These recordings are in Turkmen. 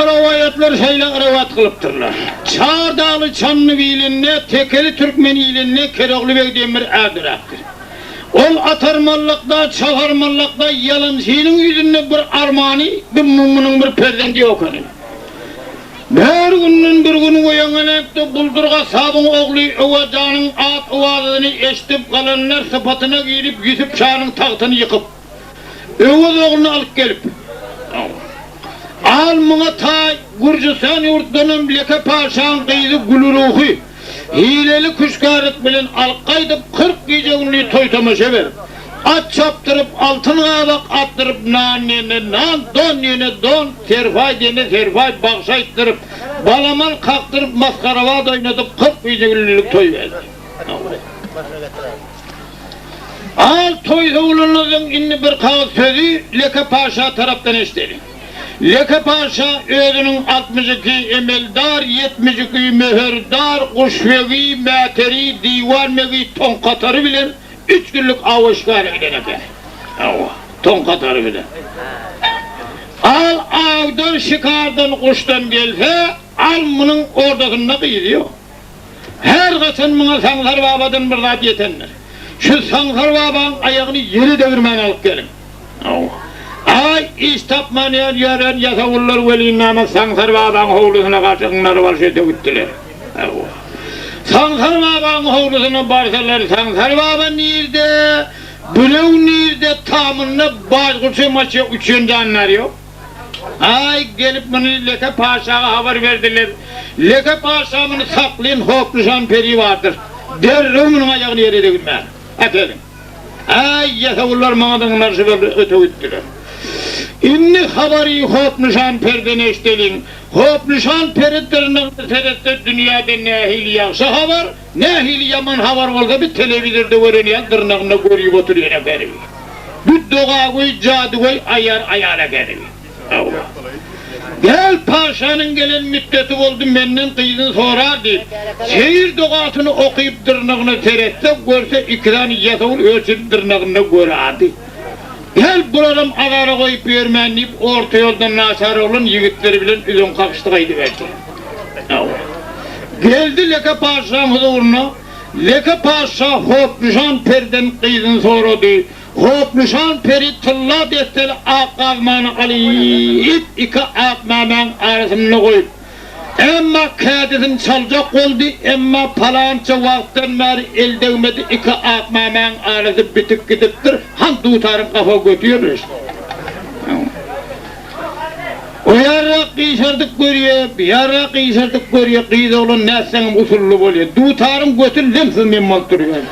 rowaýatlar şeýle rowaýat kylypdyrlar. Çar dagly Çandybil ilinde, Tekeli türkmen ilinde Kerogly beg diýen bir är döräpdir. Ol atarmallykda, çaparmallykda ýalançynyň ýüzünde bir armany, bir munuň bir perzendi ýok eken. Bir günden bir gün oýanganakda Guldur gassabyň ogly Öwezjanyň at-owazasyny eşidip, galanlar sypatyna girip, Ýusup şanyň tagtyny ýykyp, Öwez ogluny alyp gelip, Al muňa taý, Gürjüstan ýurtdanam Leke paşaň gyzy Gülüruhy hileli küşgärlik bilen alyp gaýdyp, 40 gije-gündiz toý-tomaşa berip, at çapdyryp, altyn gabak atdyryp, nan diýende nan, don diýende don, serpaý diýende serpaý bagşy aýtdyryp, balaman kakdyryp, masgarabaz oýnadyp, 40 gije-gündizlik toý berdi. Al toý sowulandan soň indi bir kagyz sözi Leke paşa tarapdan eşideli. Leke paşa özüniň 62 emeldar, 72 möhürdar, guşbegi, mäteri, diwanbegi, toňkatary bilen üç günlük awa şikara giden eken. Hawa, toňkatary bilen. Al awdan, şikardan, guşdan gelse, al munuň ordasynda gyzy ýok. Her haçan muňa Saňsar babadan bir zat ýetendir. Şu Saňsar babaň aýagyny ýere degirmän alyp geliň. Aý, iş tapman ýören ýasawullar welin näme Saňsar babaň howlusyna garşy yňnaryp alyş öte gitdiler. Saňsar babaň howlusyna barsalar, Saňsar baba nirde, bürew nirde, tamynda bajgurça maçja uçýan jandar ýok. Aý, gelip muny Leke paşaga habar berdiler. Leke paşa muny saklyn, Hopnyşan peri bardyr. Derrew munuň aýagyny ýere degirmän, äkeliň. Aý, ýasawullar maňa zyňynaryşyp öte gitdiler. Indi habary Hopnyşan periden eşideliň. Hopnyşan peri dyrnagyna seretse dünýäde nähili ýagşy habar, nähili ýaman habar bolsa bir telewizorda gören ýaly dyrnagynda görüp otyr ýene peri. Bu dogagöý, jadygöý aýar aýal ekeni. Hawa. Gel paşanyň gelen mütdeti boldy, menden gyzyny sorar diýip, seýir dogasyny okyp dyrnagyna seretse, görse iki sany ýasawul ölçedip dyrnagynda göradi. Gel bularam azara goýup ýörmän diýip, orta ýoldan naçar oglan ýigitleri bilen üzeň kakyşdy gaýdyberdi. Hawa. Geldi Leke paşaň huzuryna. Leke patyşa Hopnyşan periden gyzyny sorady. Hopnyşan peri tylla desseli ak gazmany alyp, iki ak mämäň arasynda goýup, emma kädisini çaljak boldy, emma palança wagtdan bäri el degmedi, iki ak mämäň arasy bitip gidipdir, han dutaryň gafa göti ýerleşdi. O ýarrak gyşardyp görýä, bu ýarrak gyşardyp görýä, gyz oglan nätseňem usully bolýa. Dutaryň göti lemsiz mem bolup durýar.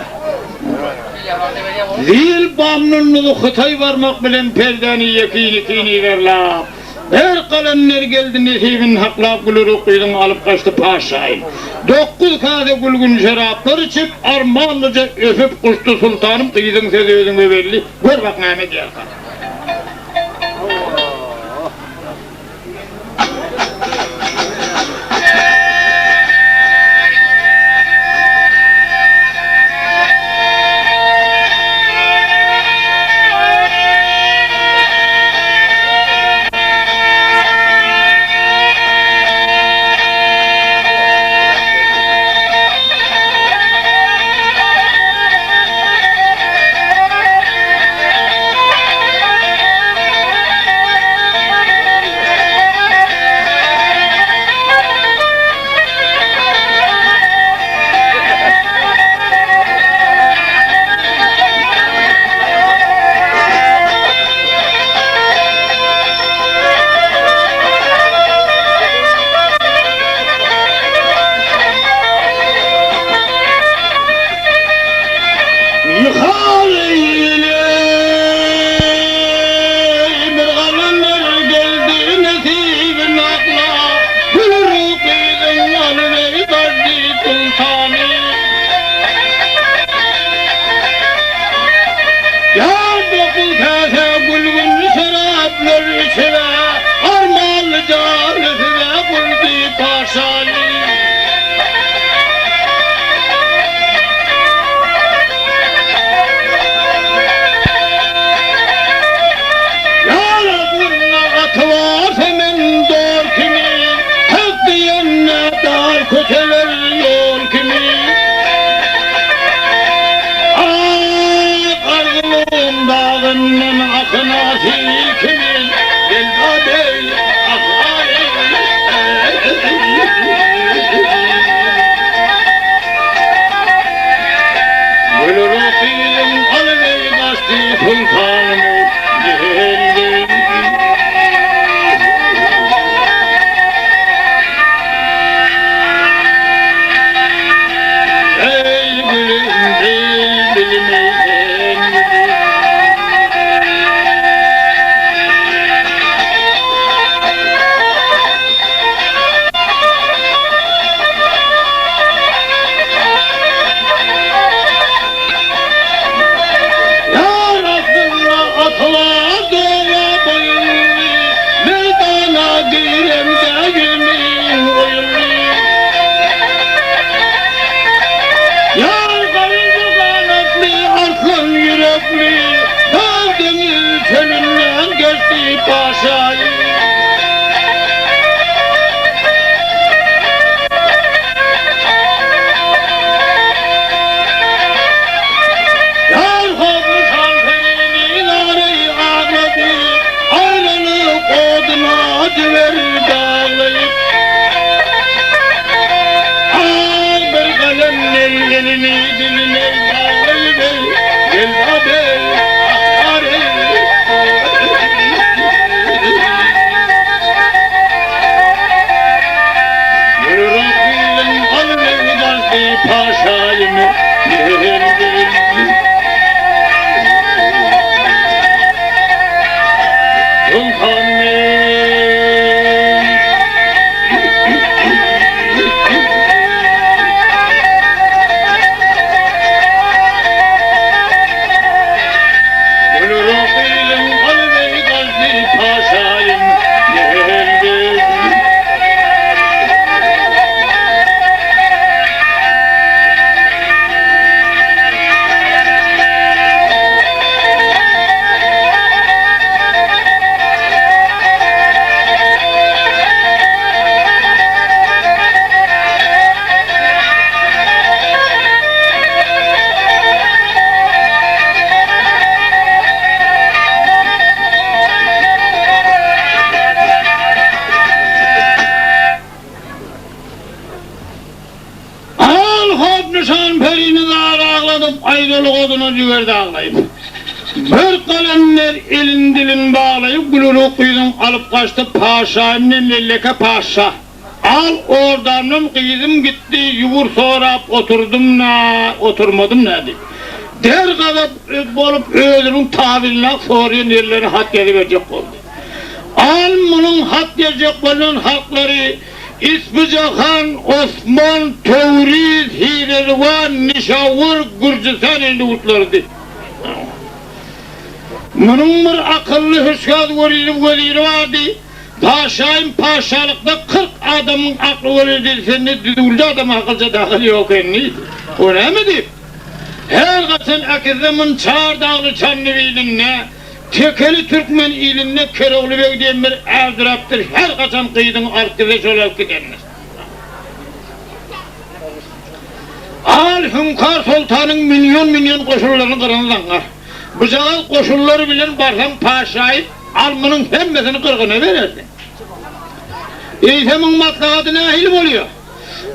Zil bamnunlygy Hytaý barmak bilen perdäni ýekin-ikin yzarlap, her galanlar geldi nesibini haklap Gülürük gyzyň alyp gaçdy paşşaýy. Dokguz kase gülgün şeraplar içip, armanlyja öpüp guçdy Sultanym gyzyň sözi özüňe belli, gör bak näme edýärka. Nyhal eýleý bir galanlar geldi nesibin akla Gülür gyzyň alybeý bardy soltany Ýar dokuz käse gülgün şeraplar içibe Armanly jany size gurdy paşany. Ýa Rabunna aty barsa men dor kibi. köçeler ýol kimin. Ak arzuwym dagyndan akyna sil kimin. Geldi-ey, ah-aý-eý. Gülüň gyzyň alybeý gaçdy sultanym geldi. Eý gülüm bilbilim eý sen gülüm. Ýar aslynda atyla doga boýunly, Meýdana giremde ýüzüm oýunly. Ýar garynja ganatly, arslan ýürekli, Dag deňiz çölünden geçdi paşaýy. Ýar howly şan-şerini zary aglady, Aýralyk oduna jiger daglaýyp. Al bir galem ney elini diline baglaýyp ey, Geldi-ey, ah-ar-ey. Ýüregimiň alny galdy paşaýym geldi. Sultanym. Ýüregimiň alny galdy paşaýym geldi. Al hop nyşan perini zar agladyp, aýralyk oduna jiger daglaýyp. Bir galemler elin dilin baglaýyp, Gülürük gyzyň alyp gaçdy paşaýym ne melleke paşa. Al ordamdan gyzym gitdi, ýuwur sorap oturdym na, oturmadym na diýip. Der gazap bolup özüniň tabynyna sorýan ýerlerine hat ýazyberjek boldy. Al munuň hat ýazjak bolan halklary Isbijahan, Osman, Töwriz, Hirelwan, Nişawur, Gürjüstan indi ýurtlarydy. Munuň bir akylly hüşgär weziri weziri bardy. Paşaýym paşalykda 40 adamyň akly bolar diýdi, sende düzüwli adam akylja dahyl ýok eken diýdi. O näme diýip? Her gaçan äkizde mun çar dagly çandy bilinde, Tekeli türkmen ilinde Kerogly beg diýen bir är döräpdir, her haçan gyzyňy alyp gitse şol alyp gidendir. Al Hüňkar soltanyň million-million goşunlaryny gyran zaňňar. Bujagaz goşunlary bilen barsaň paşaýyp, al munuň hemmesini gyrgyna berersiň. Eýse muň maslahaty nähili bolýar?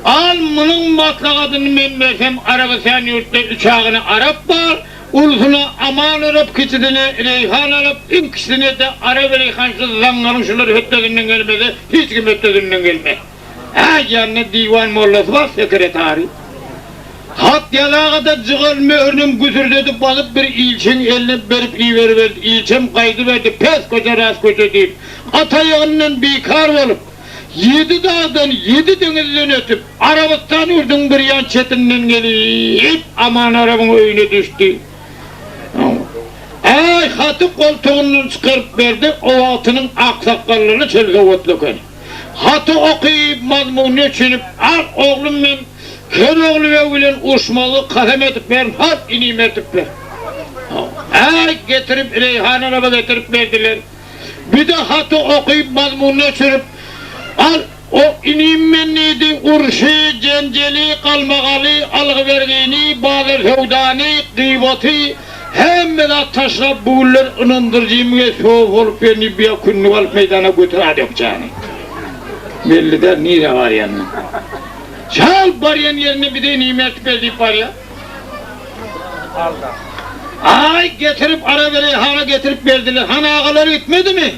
Al munuň maslahatyny men bersem Arabystan ýurtda üç agyny arap bar, Ulusyna Aman alyp, kiçisine Reýhan alyp, iň kiçisine-de Arap Reýhan şu zaňňaryň şular hötdesinden gelmese, hiç kim hötdesinden gelmez. Hä, ýanynda diwan mollasy bar, sekretary. Hat ýazaga-da jygal möhürinem güsürdedip basyp bir ilçiň eline berip iberiberdi. Ilçem gaýdyberdi, pes köçe, ras köçe diýip, at aýagyndan bikar bolup, Ýedi dagdan, ýedi deňizden ötüp, Arabystan ýurduň bir ýan çetinden gelip, Aman Arabyň öýüne düşdi. Aý haty goltugyndan çykaryp berdi, o wagtynyň aksakgallary çöl sowatly eken. Haty okyp, mazmunyna düşünip, Al, oglum, men Kerogly beg bilen uruşmagy kasam edip berin, hat inim ertip ber. Aý, getirip, Reýhan Araba getirip berdiler. Bir-de haty okyp, mazmunyna çürüp, Al! O inim men diýdi, urşy, jenjeli, galmagaly, algy-bergini, bazar-söwdany, gybaty, hemme zat taşlap bu günler ynandyryjymyňa sow bolup gelni biýa kündük alyp meýdana götür adökjäni. Belli däl nirä barýanyny. Çal barýan ýerine bize inim eltip ber diýip barýa. Aý getirip araberehana getirip berdiler. Han agalar gitmedimi?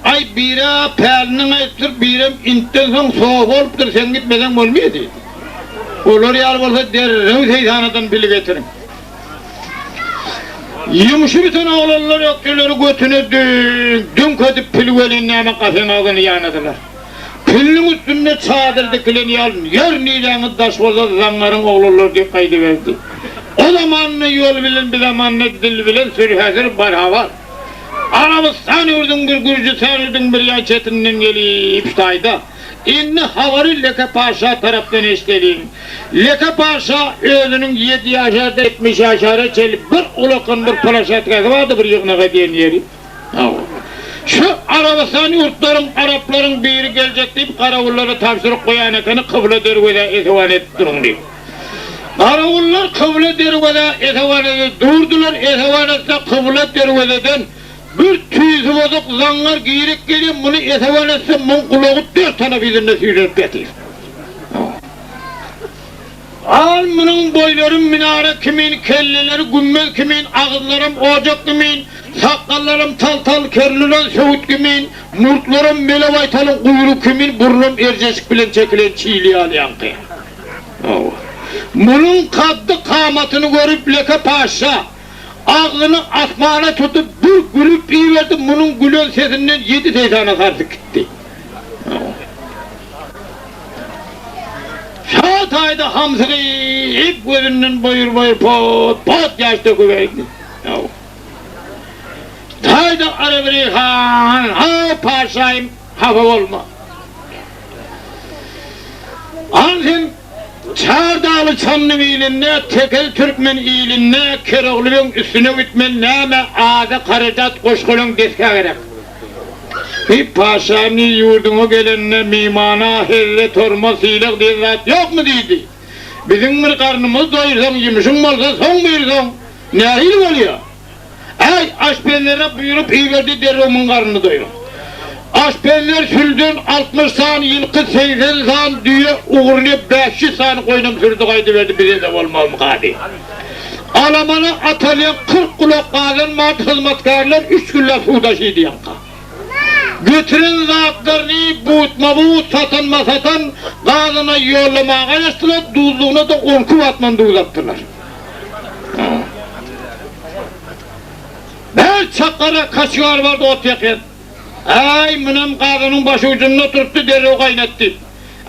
Aý bira päliniň aýypdyr, birem intden soň sopy bolupdyr, sen gitmeseň bolmaýa diýdi. Olar ýaly bolsa derrew seýsanadan pili getiriň. Ýumşy biten oglanlar ökjeleri götüne düňk-düňk edip pili welin näme kafeň agzyny ýanadylar. Piliniň üstünde çadyr dikilen ýaly ýer niräňiz daş bolsa zaňňaryň oglanlary diýip gaýdyberdi. O zamanda ýol bilen bi zamanda dil bilen sürhäsir barabar. Arabystan ýurduň bir Gürjüstan ýurduň bir ýan çetinden gelip ştaýda. Indi habary Leke paşa tarapdan eşideliň. Leke paşa özüniň ýedi ýaşarda 70 ýaşara çenli bir ulakan bir plaşatkasy bardy bir ýygnak edýän ýeri. Hawa. Şu Arabystan ýurtlaryň araplaryň biri geljek diýip garawullara tabşyryk goýan ekeni kybla derwezä esewan edip duruň diýip. Garawullar kybla derwezä esewan edip durdular, esewan etse kybla derwezeden bir tüýsi bozuk zaňňar girip gelýär, muny esewan etse muň gulagy dört tanap yzynda süýrenip ýatyr. Al munuň boýlary minara kimin, kelleleri gümmez kimin, agyzlaram ojak kimin, sakgallaram tal-tal kerlilen söwüt kimin, murtlaram mele baýtalyň guýrugy kimin, burnam erjeşik bilen çekilen çili ýaly ýaňky. Hawa. Munuň kaddy-kamatyny görüp Leke paşşa agzyny asmana tutup bir gülüp iberdi, munuň gülen sesinden ýedi seýsana sarsyp gitdi. Hawa. Şa taýda hamsygyp gözünden boýur-boýur pot-pot ýaş döküberdi. Hawa. Taýda Arabiri han, Haw, paşşaýym, hapa bolma. Al sen Çardagly Çandyň ilinde, Tekel türkmen ilinde Keroglybegiň üstüne gitmeli näme ada karajat goşgolaň desga gerek. Heý paşam ýurduňa gelende mimana helle torma sylag diýen zat ýokmy diýdi. Biziň bir garnymyzy doýursaň ýumşuň bolsa soň buýursaň nähili bolýa. Äý, aşpezlere buýrup iberdi derrew muň garnyny doýruň. Aşpezler sürüden 60 sany ýylky, 80 sany düýe, ugruny 500 sany goýnam sürdi gaýdyberdi bize-de bolmazmyka diýip. Alamana atalýan 40 gulak gazan bardy, hyzmatkärler üç günläp suw daşydy ýaňka. Getiren zatlaryny butma-but, satanma-satan gazana ýollamaga ýaşdylar, duzlugyna-da on iki batman duz atdylar. Her çakara kaşgar bardy ot ýakýan. Äý, munam gazanyň başujunda oturypdy, derrew gaýnatdy.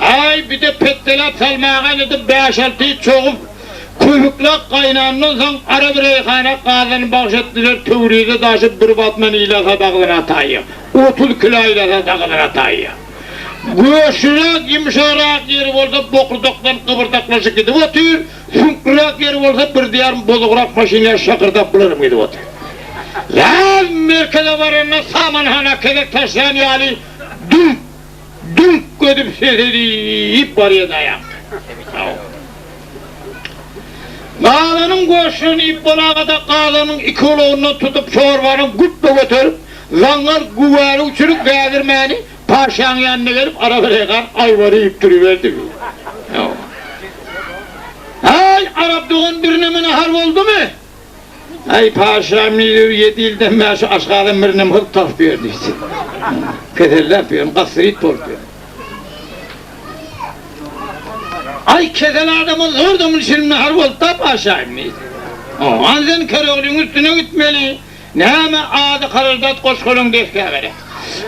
Äý, bir-de petdeläp salmaga ynady, bäş-alty çogup, köpükläp gaýnandan soň ara bir reýhana gazany bagş etdiler, Töwrize daşyp bir batman ýylasat agzyna ataýýa. 30 kilo ýylasat agzyna ataýýa. Göçlüräk, ýumşagrak ýeri bolsa bokurdakdan gybyrdaklaşyp gidip otyr. Süňkliräk ýeri bolsa bir diýarym bozugrak maşyn ýaly şakyrdap bularam gidip otyr. Ýaz merkeze baranda samanhana kezek taşlan ýaly düňk, düňk edip ses edip barýa daýandy. Gazanyň goşuny iýip bolagada gazanyň iki gulagyndan tutup çorbanyň güpbe göterip, zaňňar güwäri uçuryp gädirmäni paşaň ýanyna gelip arabareýhan aýwary iýip duruberdi. Aý, arap dogan birneme nahar boldumy? Aý, paşam ýedi ýyldan bäri şu aşgazan birneme hyk tapyp ýör diýdi. Keselläp ýörün, gastrit bolup ýörün. Aý, kesel adama zordan bir şirin nahar boldy-da, paşam diýdi. An sen Köroglyň üstüne gitmeli. Näme ady karardat goşgulaň desgä gerek.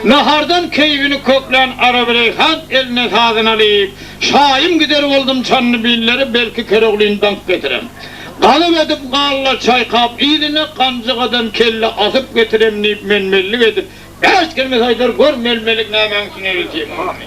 Nahardan keýpini köklän Arabireýhan eline sazyny alyp, Şaýym gider boldum çanly billere belki Keroglyny daňyp getirem. Galyp edip galla çaýkap yzyna ganjygadan kelle asyp getirem diýip menmenlik edip, bäş gelmese aýdar gör melmelik nämäň üçin eltýäň ony.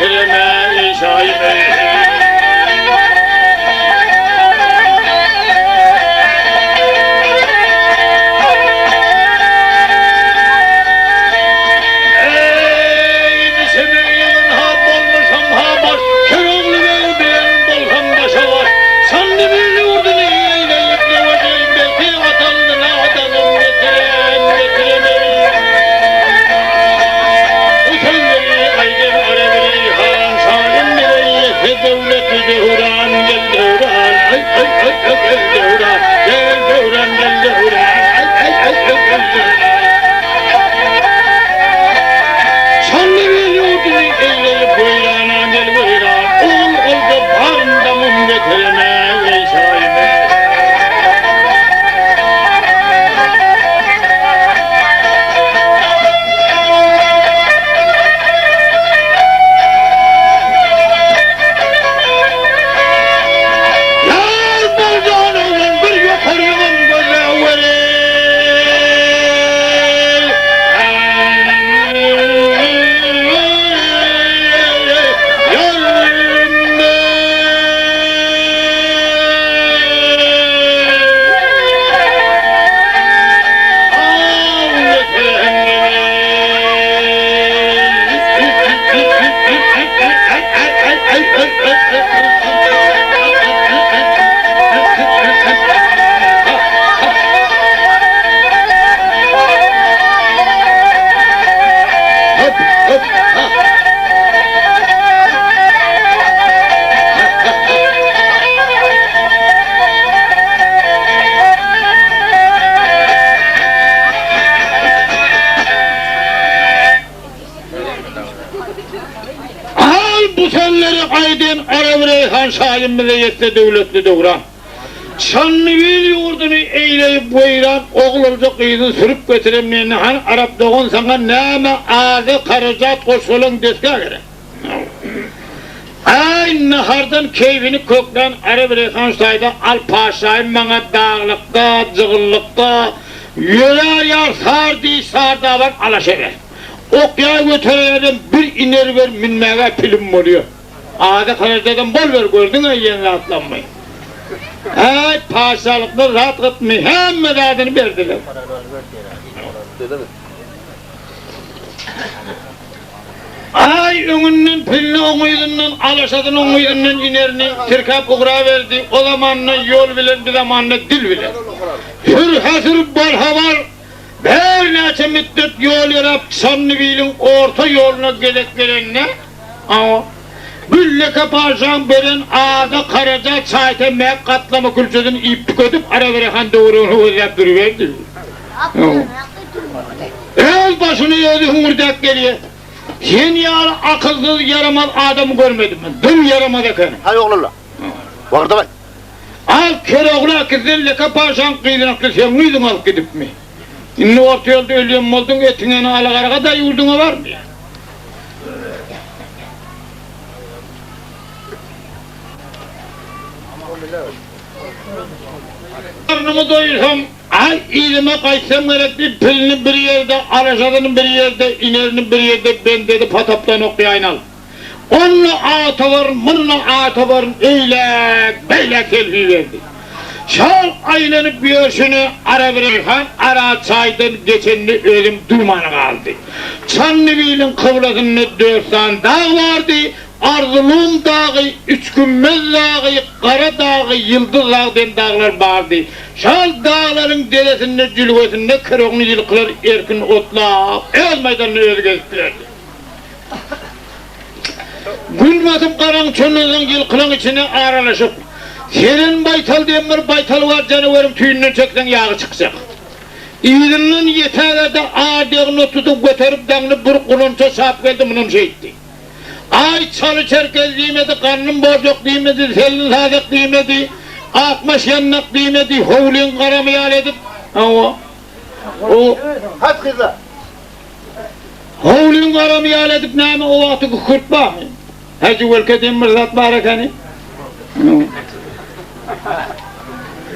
getireme eý şaýym eý. Eý nişeme ýygyn ha bolmuşam ha baş, Kerogly beg bilen bolsam başa baş. Şanly bir ýurduny eýleýip ýöwejeýin, Belki watanlyna adamym getirem, getirem eý. Bu sözleri aýdan Arebireýhan şaýym bize ýetse döwletli döwran, gel döwran, aý, aý, aý, aý, gel döwran, gel döwran, gel döwran, aý, aý, aý, aý, gel döwran. Şanly bir ýurduny eýleýip weýrana gel weýran, Ogul olja barynda mum getireme, eý şaýym eý. Ýar boljan oglan bir ýokarlygam gözläweri. Al bu sözleri aýdan Arap Reýhan şaýym bize ýetse döwletli döwran. Şanlybil ýurduny eýleýip weýran ogul olja gyzyny sürüp getiren meni han Arap dogan saňa näme azy harajat goşgalaň desga gerek. Aý nahardan keýpini köklän Arap Reýhan şaýda al paşaýym maňa daglykda jygyllykda ýörär ýar sar diý sardaban alaşa ber. Ok ýaý göteräýerden bir iner ber münmäge pilim bolýa. Ady Harajadan bol ber gördüň-ä iýen zatlammy. Äý patyşalykda zat gytmy hemme zadyny berdiler. Aý öňünden pilini oň yzyndan alaşadyny oň yzyndan inerini tirkäp ugraberdi. O zamanda ýol bilen bi zamanda dil bilen. Sür-hä-sür bol-ha-bol. Birnäçe mütdet ýol ýöräp Çandybiliň orta ýoluna gezek gelende, aw, Gülleke paşaň beren ada karaja çaý-temmäk gatlama külçesini iýip tükedip, Araberehan töweregini gözläp duruberdi. Öz başyny özi hüňürdäp gelýär. Sen ýaly akylsyz, ýaramaz adamy görmedim men. Dym ýaramaz ekeniň. Haý oglanlar. Wagyrdabaý. Al Kerogly äkitsen Leke paşaň gyzyny akly seň gyzyňy alyp gidipmi? Indi orta ýolda ölýän bolduň etiňeni alagarga-da ýurduňa barmy? Garnymy doýursam, aý yzyma gaýtsam gerek diýip pilini bir ýerde, alaşasyny bir ýerde, inerini bir ýerde bendedi patapdan okýaýyn al. Onda ata baryn, munda ata baryn, eýläk, beýläk selbi berdi. Şol aýlanyp ýörşüne Arabireýhan ara çaýdan geçenini özem duýman galdy. Çandybiliň kyblasynda dört sany dag bardy, Arzylum dagy, Üçgümmez dagy, Gara dagy, Ýyldyz dagy diýen daglar bardy. Şol daglaryň deresinde, jülgesinde kerogny ýylkylar erkin otlap, öz maýdalyny özi gezip bilerdi. Gün batyp garaň çölleriň ýylkylaň içine aralaşyp, Seren baýtal diýen bir baýtal bar janaweriň tüýünden çekseň ýagy çykjak. Yzyndan ýetägede adygyny tutup göterip daňyny bir gulança çap geldi munam şeýtdi. Aý çaly çerkez diýmedi, gandym borjak diýmedi, selin sazak diýmedi, akmaş ýandak diýmedi, howlyň garamy ýaly edip, hawa, o. Hat gyzlar. Howlyň garamy ýaly edip näme o wagty kükürt barmy? Häji Welke diýen bir zat bar ekeni.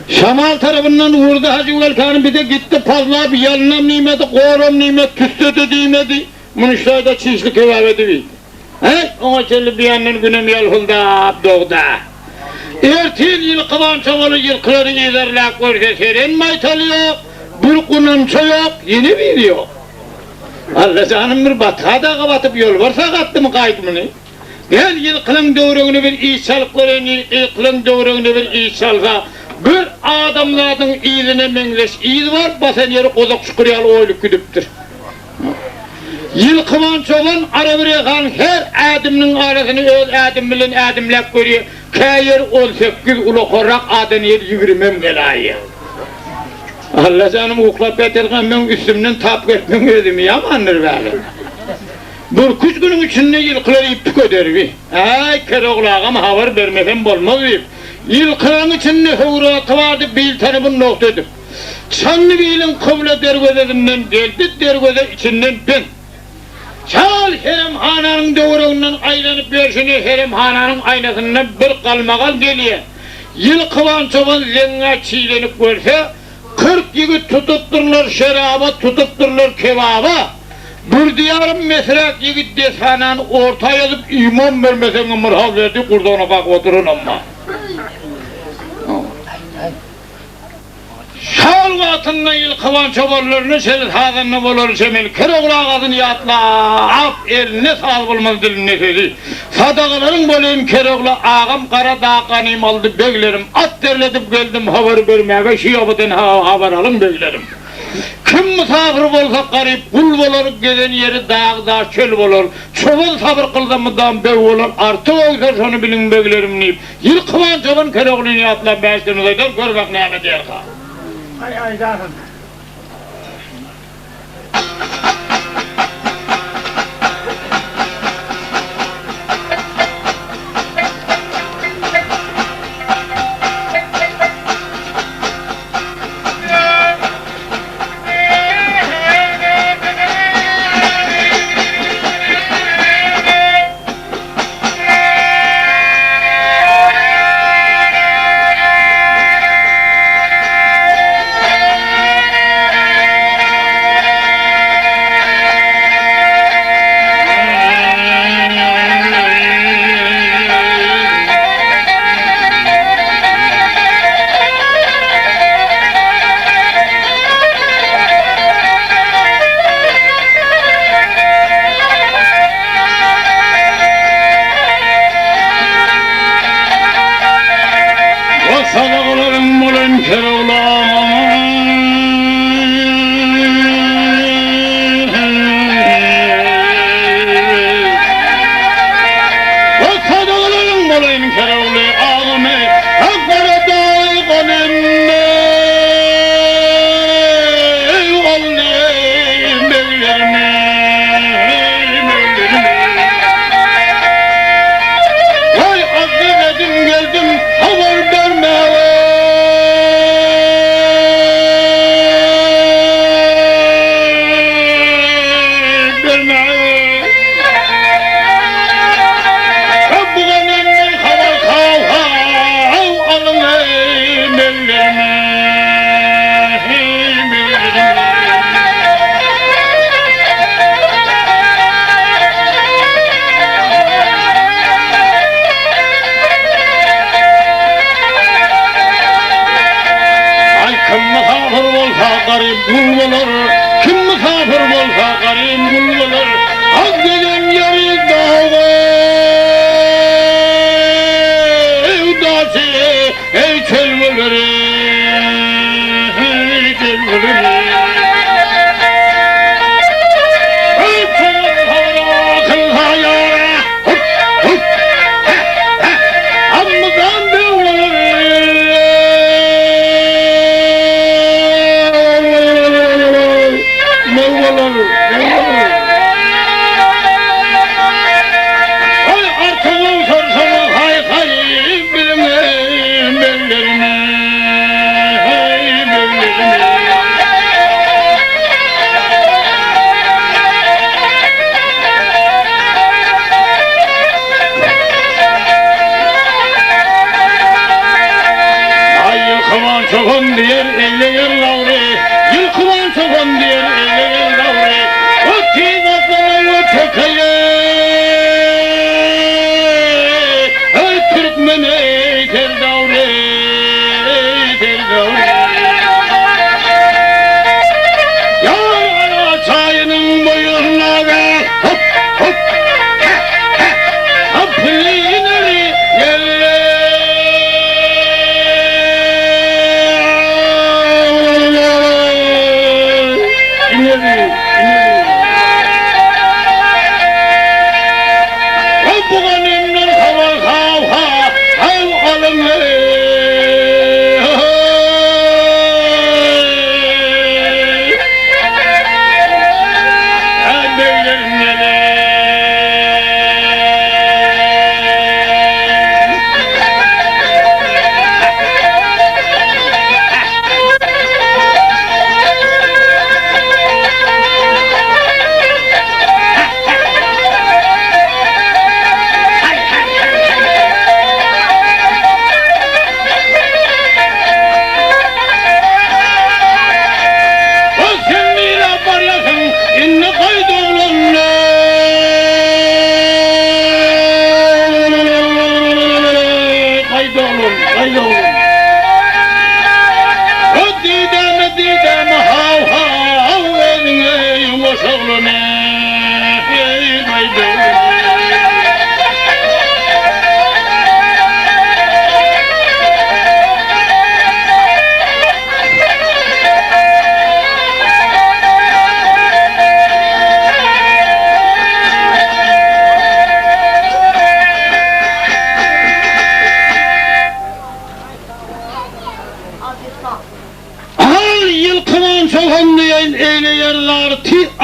Şamal tarapyndan urdy Hajy Welkany bir-de gitdi pazlap ýalynam diýmedi, goram diýmedi, tüsse-de diýmedi. Muny şaýda çişli kebap edip iýdi. Heý, oňa çenli bu ýandan günem ýalpyldap dogda. Ertir ýylkyban çobaly ýylkylary yzarlap görse seren maýtal ýok, bir gunança ýok, ýene biri ýok. Alla janym bir batga daga batyp ýolbars agatdymy gaýdymyny. Gel ýylkylaň döwregine bir iş çalyp göreýin diýip ýylkylaň döwregine bir iş çalsa, bir adamzadyň yzyna meňzeş yz bar, basan ýeri gozak çukur ýaly oýulyp gidipdir. Ýylkyban çoban Arabirehanyň her ädiminiň arasyny öz ädimi bilen ädimläp görýär, kä ýeri 18, ulakarrak adan ýeri ýigrimem geläýýär. Alla janym uklap ýatyrkam meň üstümden tap gelipmeň özümi ýamandyr bäri. Birküç günüň içinde ýylkylar iýip tükederbi. Äý, Kerogly agam habar bermesem bolmaz diýip, ýylkylaryň içinde höwür aty bardy, bil tanybyn nogta edip. Çandy biliň kybla derwezezinden geldi, derweze içinden bent. Çal heremhananyň döwereginden aýlanyp ýörşüne heremhananyň aýnasyndan bir galmagal gelýär. Ýylkyban çoban leňňä çilenip görse, 40 ýigit tutupdyrlar şeraba, tutupdyrlar kebaba. Bürdi ýarym mesräk ýigit deshanany orta ýazyp iman bermeseňem myrhal berdi gursagyna kakyp oturanam bar. Şol wagtynda ýylkyban çobanlaryna şeýle sazanda bolar çemeli Kerogly agasyny ýatlap, elinde saz bolmaz dilinde sözi. Sadagalaryň boleýin Kerogly agam gara dag ganym aldy beglerim at derledip geldim habar bermäge şu ýobadan habar alyň beglerim. Kim mysafyr bolsa garyp gul bolar, gezen ýeri dag daş çöl bolar. Çoban sabyr kylsa mydam beg bolar, artyk öwser şony biliň beglerim diýip, Ýylkyban çoban Köreglyny ýatlap bäşden uzaýdar, gör bak näme diýerka. Aý aýdarsyn.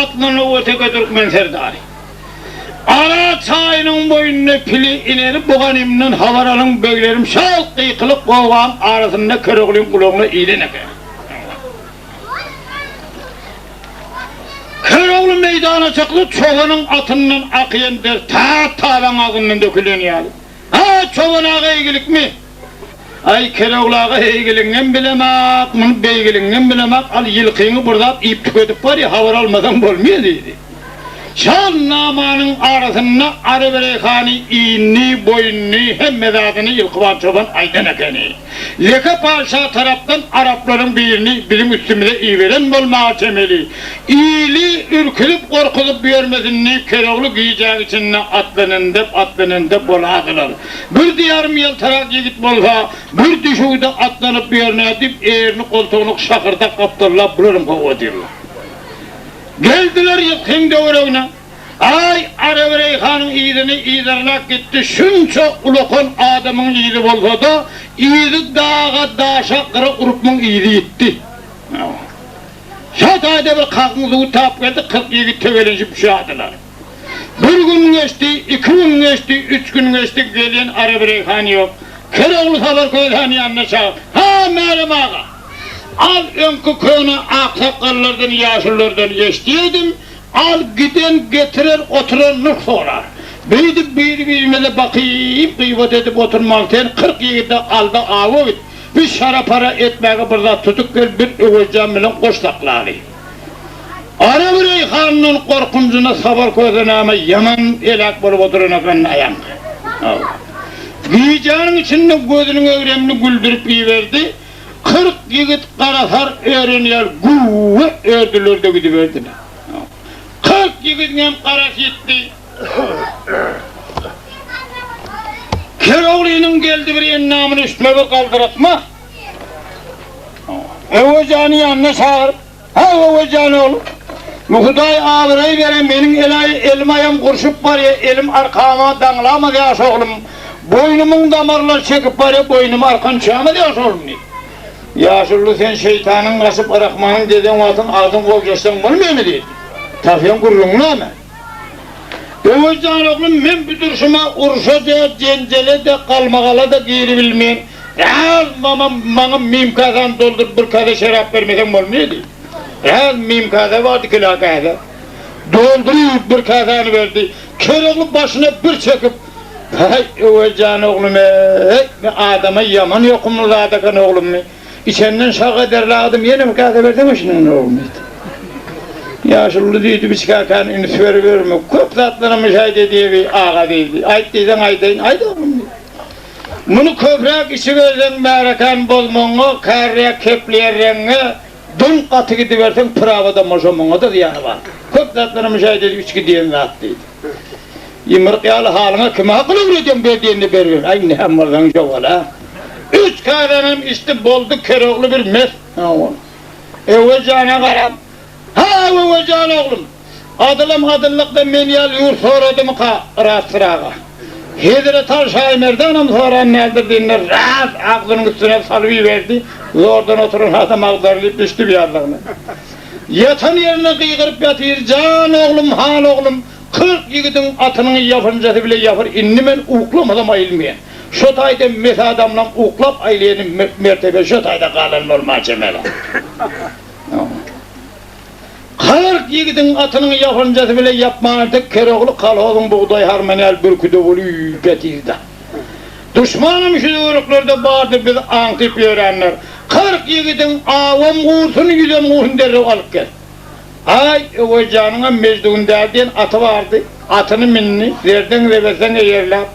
atlanyp teke türkmen serdary. Ara çaýynyň boýunda pili inerip bu ganymdan habar alyň beglerim şol gykylyk gowaň arasynda Köroglyň gulagyna ilen eken. Körogly meýdana çykdy çobanyň atyndan akýan der ta tabaň agzyndan dökülen ýaly. Ha çoban aga eýgilikmi? Aý Kerogly aga eýgiligiňem bilemak, muny beýgiligiňem bilemak, al ýylkyňy bir zat iýip tükedip barýa, habar almasaň bolmyýa diýdi. Şol namanyň arasynda Arybireýhany iýnni, boýunny, hemme zadyny Ýylkyban çoban aýdan ekeni. Leke patyşa tarapdan araplaryň birini biziň üstümize iberen bolmaga çemeli. Ili ürküzip-gorkuzyp ýörmesin diýip Kerogly gijäň içinde atlanynda atlanynda boladylar. Bir diýarym ýaltarak ýigit bolsa, bir düşügde atlanyp ýörnä diýip erini goltugyny şakyrdak gapdallap bularam howatyrlar. Geldiler ýykgyň töweregine. Aý, Arabireýhanyň yzyny yzarlap gitdi, şunça ulakan adamyň yzy bolsa-da, yzy daga, daşa, gyra urupmyň yzy ýitdi. Şo taýda bir kagyň suwy tap geldi, 40 ýigit tegelenişip düşýärdiler. Bir gün geçdi, iki gün geçdi, üç gün geçdi, gelýän Arabireýhan ýok. Kerogly Sabar közäni ýanyna çagyryp, Ha, Märem aga! Al öňki köne aksakgallardan, ýaşululardan eşidýärdim, Al giden getirer oturan nyrh sorar. Beýdip biri-birimize bakyp gybat edip oturmaň sen 40 ýigidi alda awa git. Biz şara-para etmäge bir zat tutup gel biz Öwezjan bilen goş saklaly. Arabireý handan gorkunjyna Sabar köse näme ýaman heläk bolup oturan eken aýaňky. Gijäniň içinde gözüniň egremini güldürip iberdi. 40 ýigit garasar ören ýaly güwwe ördüler-de gidiberdiler. 40 ýigidiňem garasy ýitdi. Keroglynyň geldi bir endamyny üstüne bir galdyratma. Öwezjany ýanyna çagyryp, Ha, Öwezjan oglum, bu Hudaý abraý beren meniň elaý elim-aýam gurşup barýa, elim arkama daňlamaz ýaş oglum, boýnumyň damarlary çekip barýa, boýnum arkan çämez ýaş oglum diýdi. Ýaşuly sen şeýtanyň gaçyp Rahmanyň gezen wagtyň agzyň gowjaşsaň bolmaýamy diýdi. Tapýan gürrüňiň näme? Öwezjan oglum men bu durşuma urşa-da, jenjele-de, galmagala-da giribilmen. Raz mamam maňa mim kasany dolduryp bir kase şerap bermeseň bolmaýa diýdi. Raz mim kase bardy kila kase. Dolduryp bir kasany berdi. Kerogly başyna bir çekip, Häý, Öwezjan oglum-eý, bu adama ýaman ýokumly zat eken oglum. Içenden şag ederli adam ýene bir kase berseň şundan oglum diýdi. Ýaşuly diýdi, biçkäkän üns beriberme, köp zatlara müşahede edýebi aga diýdi. Aýt diýseň aýdaýyn, aýt oglum diýdi. Muny köpräk içiberseň märekäni bozmagyňa, kärräk kepleýärregiňe, dun gaty gidiberseň prawada moşamagyňa-da zyýany bar. Köp zatlara müşahede edip içgi diýen zat diýdi. Ýumruk ýaly halyňa kime akyl öwredýäň ber diýende beriber. Aý näme bolsaň şo bol-a. Üç käsänem içdi boldy Kerogly bir mes. Öwez jana garap, Ha Öwez jan oglum, adylam adyllykda men ýaly ýurt soradymyka Yrasyraga. Hezreti Aly Şaýymerdanam soran däldir diýende ras agzynyň üstüne salyp iberdi. Zordan oturan adam agdarylyp düşdi bir ýanlygyna. Ýatan ýerinde gygyryp ýatyr, Jan oglum, han oglum, 40 ýigidiň atynyň ýapynjasy bile ýapyr, indi men uklamasam aýylmaýan. Şo taýda mes adamlaň uklap aýlaýany mertebe şo taýda galan bolmaga çemeli. 40 ýigidiň atynyň ýapynjasy bile ýapman tek Kerogly kolhozyň bugdaý harmany ýaly bürküde bolup ýatyrda. Duşmanam şu töwereklerde bardy biz aňtyp ýörenler. 40 ýigidiň awam gursun, ýüzem gursun derrew alyp gel. Aý, Öwezjanyňam Meždun däl diýen aty bardy. Atyny mindi, zerdeň-zebeseň eýerläp.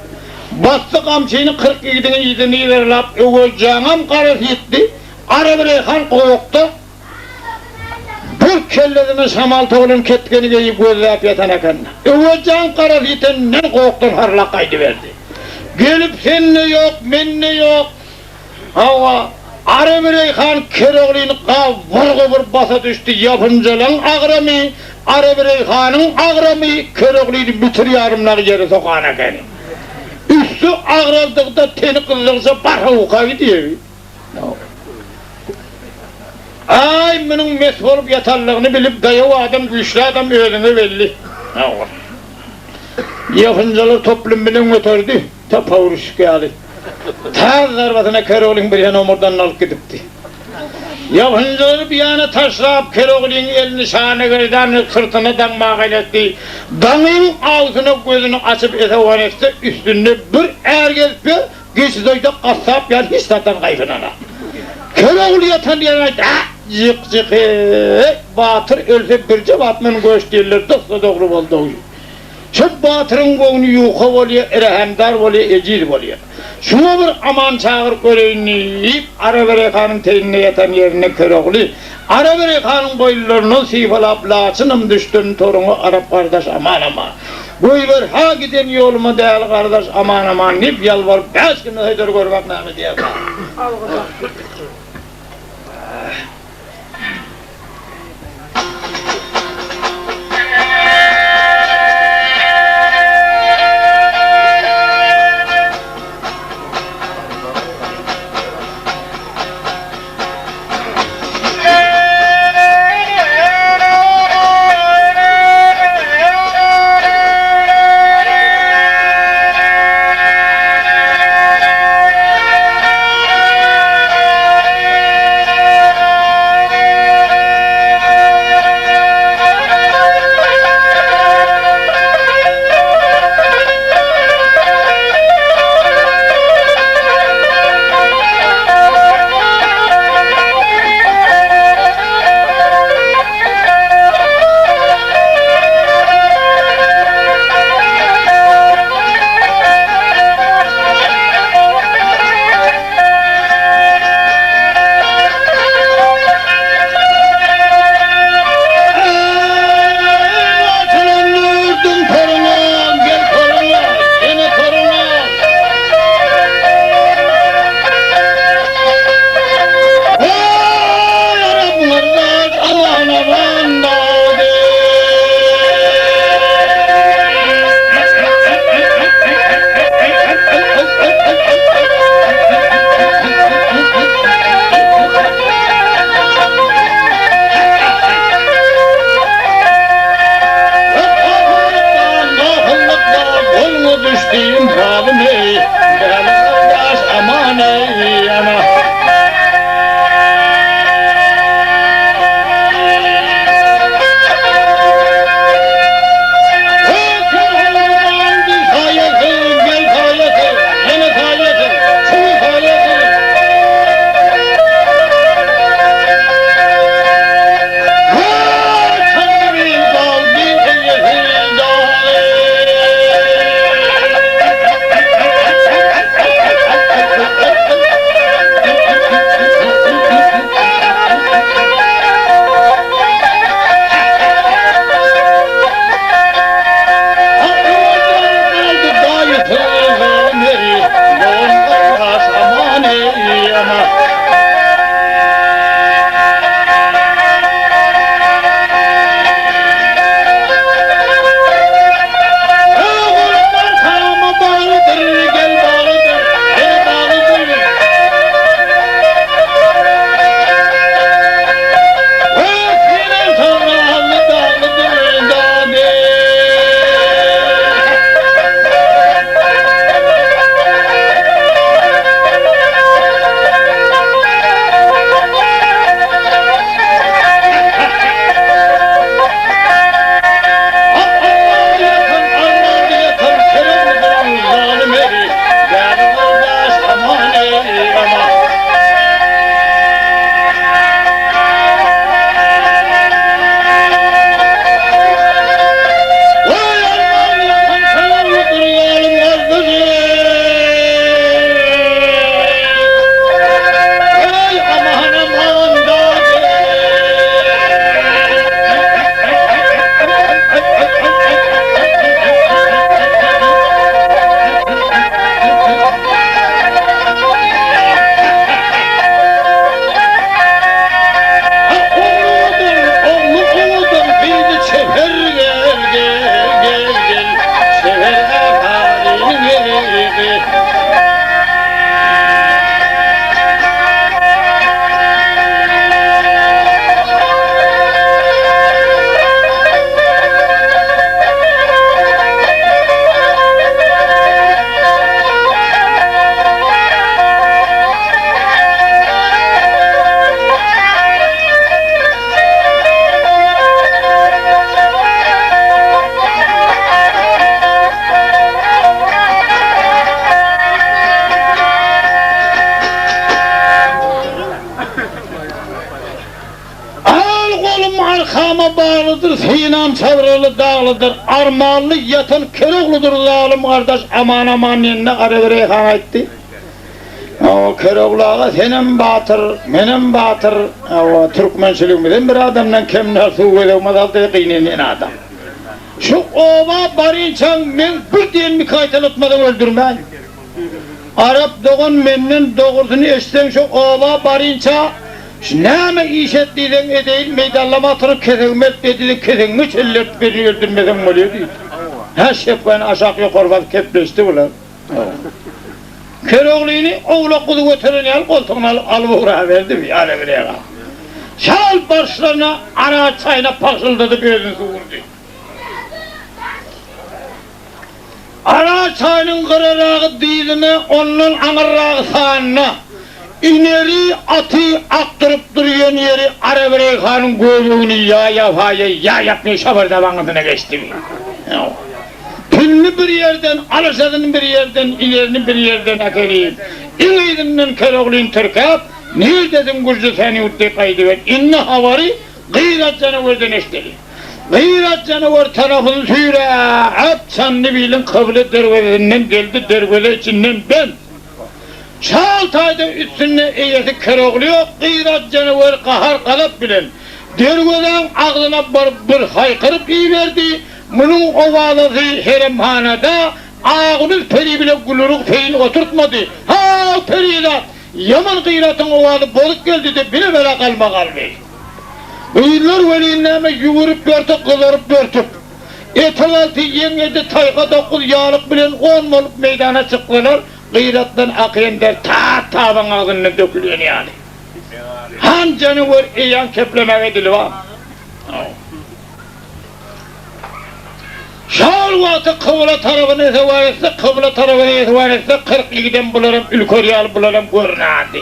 Basdy gamçyny 40 ýigidiň yzyny yzarlap, Öwezjaňam garasy ýitdi. Arabireýhan gowakda bir kellesine şamal togulan ketgeni geýip gözläp ýatan eken. Öwezjan garasy ýitenden gowakdan harlap gaýdyberdi. Gelip sende ýok, mende ýok. Hawa, Arabireýhan Keroglyny gabyr-gubur basa düşdi, ýapynjalaň agramy, Arabireýhanyň agramy Keroglyny bitir ýarymlag ýere sokan ekeni. Üsti agraldygyda teni gyzdygyça barha uka gidýär. Aý, munuň mes bolup ýatanlygyny bilip, daýaw adam, güýçli adam özüňe belli. Hawa. Ýapynjalar toplum bilen göterdi, tapawurşyk ýaly. Taz zarbasyna Keroglyň bir ýan omurdanyny alyp gidipdi. Ýapynjalary bir ýana taşlap, Keroglyň elini şanagerdanyny syrtyna daňmaga eletdi. Daňyň awusyna gözüni açyp esewan etse, üstünde bir är gezip ýör, geçidoýda gassap ýaly hiç zatdan gaýgynana. Kerogly ýatan ýerine aýtdy, Ä, jyk-jyk-eý, batyr ölse birje batman göç diýenleri dosta-dogry boldy-ow. Şol batyryň göwni ýuka bolýar, rehimdar bolýar, ejiz bolýar. Şuňa bir aman çagyryp göreýin diýip, Araberek hanyň teýinde ýatan ýerinde Körogly Araberek hanyň boýunlaryndan sypalap, Laçynym düşdüm toruňa, Arap gardaş, aman-aman! Goýber, ha giden ýoluma däli gardaş, aman-aman! diýip, ýalbaryp, bäş günde haýdar görmek näme diýerkä? daglydyr, synam çabraly daglydyr, armanly ýatan Kerogludyr zalym gardaş aman aman diýende Arabireýhan aýtdy. Hawa Kerogly aga senem batyr, menem batyr, hawa türkmençiligimizem bir adamdan kem däl suw gezegimiz aldy gynanýan adam. Şu oba barynçaň meň bir diýenimi gaýtalatmasaň öldürmäýin. Arap dogan menden dogrusyny eşitseň şu oba barynça şu näme iş et diýseň edeýin meýdanlama oturyp kesegimi et diýseň kesegiňi çellertip meni öldürmeseň bolýa diýdi. Hä şepgany aşak ýokary basyp kepleşdi bular. Keroglyny owlak guzy göteren ýaly goltugyna alyp alyp ugraberdi bi Alebirega. Şal barşlaryna ara çaýna pagşyldadyp özüni suwurdy. Ara çaýynyň gyraragy dyzyna, ondan aňyrragy sanyna, ineri aty akdyryp durýan ýeri Arabireghanyň göbegini ýa ýapaýa, ýa ýapmyş şabyrda baňysyna geçdi. Pilini bir ýerden, alyşasyny bir ýerden, inerini bir ýerden äkelip, iň yzyndan Keroglyny tirkäp, Nirdesiň gürji sen ýurtdy gaýdyber, indi habary Gyrat janawerden eşideli. Gyrat janawar tarapyny süýräp, Çandybiliň kybla derwezesinden geldi, derweze içinden bent. Çal taýda üstünde eýesi Kerogly ýok, Gyrat janawer gahar-gazap bilen derwezäň agzyna baryp bir haýkyryp iberdi, Munuň owazasy heremhanada Agünüz peri bile Gülruh perini oturtmady. Ha-aw, perizat! Ýaman Gyratyň owazy bozuk geldi-de bire-bela galma-galdy. Gyzlar welin näme ýüwürip-ýörtük, gyzaryp-börtüp, etek alty, ýeň ýedi, taýha dokuz ýalyk bilen on bolup meýdana çyksalar, Gyratdan akýan der tat-tabyň agzyndan dökülýän ýaly. Han janawer eýýäm keplemäge dili bar. Şol wagty kybla tarapyna esewan etse, kybla tarapyna esewan etse, 40 ýigidem bularam ülker ýaly bularam görnärdi.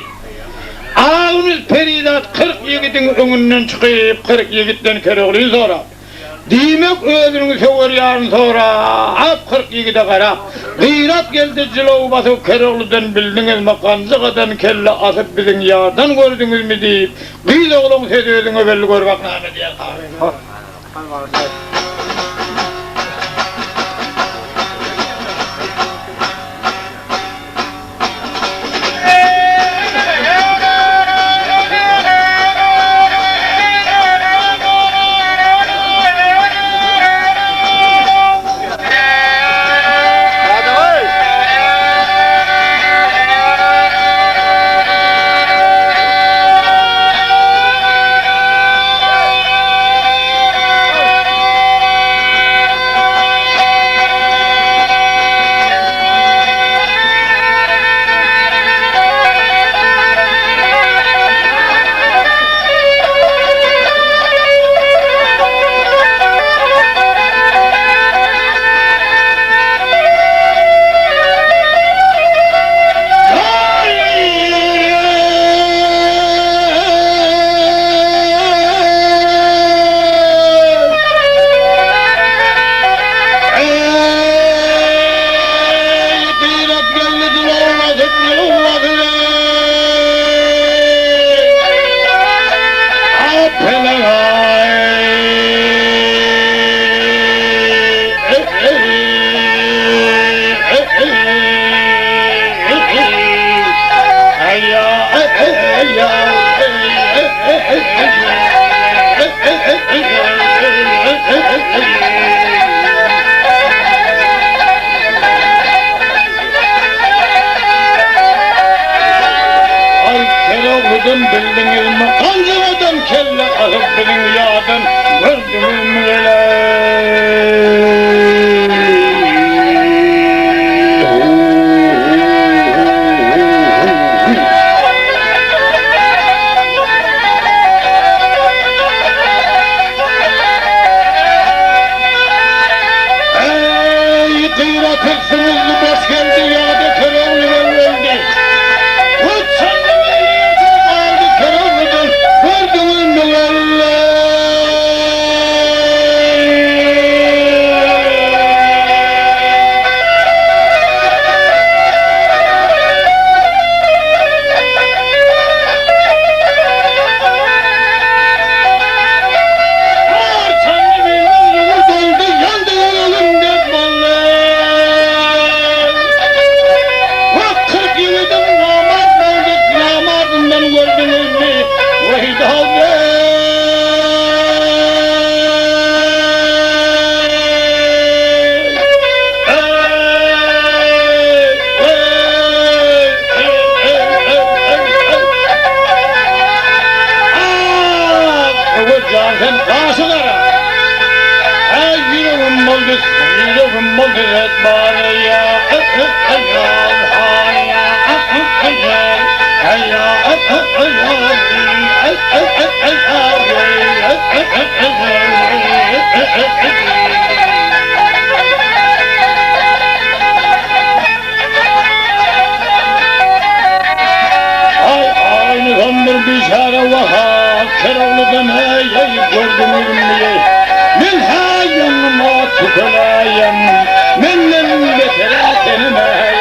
Agünüz perizat 40 ýigidiň öňünden çykyp, 40 ýigitden Keroglyny sorap, diýmek özüniň söwer ýaryny sorap, 40 ýigide garap, Gyrat geldi jylaw basyp Keroglydan bildiňizmi, ganjygadan kelle asyp biziň ýardan gördüňizmi diýip, gyz oglan sözi özüňe belli gör bak näme diýer. Aý bildiňizmi ganjygadan kelle asyp biziň ýadan gördüňizmi Eý gyrat etdiňizmi boş geldi ýada Kerogly geldi. Aý aýnysam bir biçäre Wahap Kerogludan eý-eý gördüňizmi? Men hä ýanyma tükeläýen, menden beter-ä senem eý.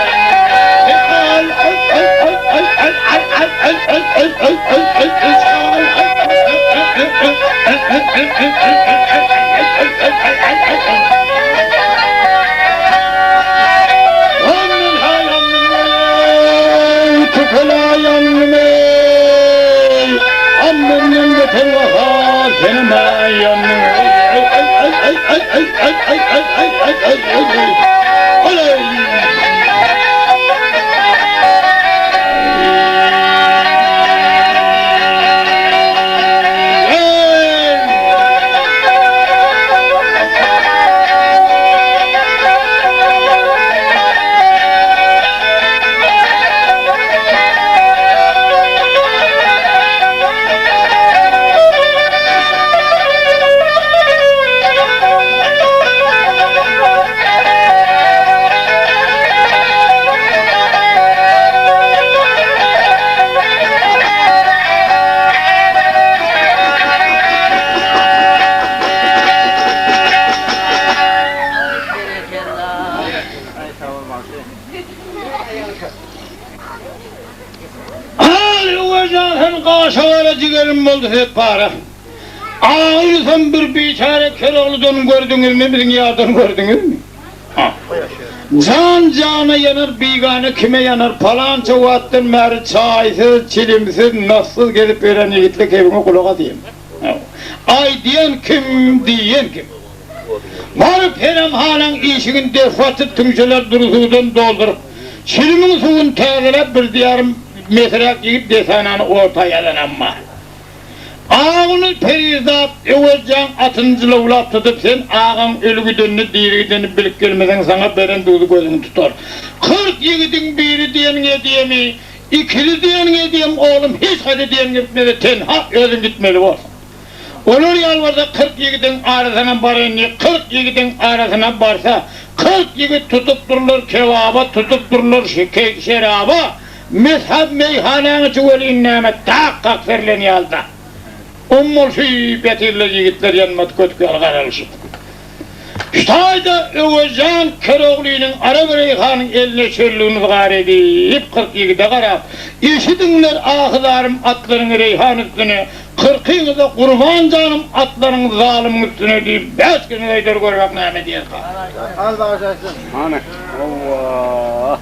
Al öwezjan sen gaşa-gara jigerim boldy setpara. Agyrsam bir biçäre Kerogludan gördüňizmi biziň ýadan gördüňizmi? Jan jana ýanar bigana kime ýanar palança wagtdan bäri çaýsyz çilimsiz nassyz gezip ýören ýigitli kebiňe gulak asýan. Aýdýan kim diýen kim. Baryp heremhanaň işigini desbatyp tüňçeler dury suwdan dolduryp, çilimiň suwuny täzeläp bir diýarym mesräk ýigit desanany orta ýazanam bar. Agyny perizat Öwezjan atyny jylawlap tutup sen agaň öli gidenini diri gidenini bilip gelmeseň saňa beren duzy gözüňi tutar. 40 ýigidiň biri diýeniň edýemi, ikili diýeniň edýem oglum hiç haýsy diýeniň gitmese tenha özüň gitmeli borsuň. Olar ýalbarsa 40 ýigidiň arasyna baraýyn diýip 40 ýigidiň arasyna barsa 40 ýigit tutup durlar kebaba tutup durlar şeraba Mezhep meýhanaň içi welin näme tak-kak serlen ýaly-da. Om bolşy betirler ýigitler ýanmady kötük ýaly garalyşyp. Şu taýda Öwezjan Keroglynyň Arap Reýhanyň eline çöllügini zygar edip 40 ýigide garap, Eşidiňler ahy-zarym atlaryňy Reýhan üstüne, kyrkyňyza gurban janym atlaryňy zalymyň üstüne diýip bäş gezek aýdar görmek näme diýerka. Al bagşy aýtsyn. Hany. Howwa.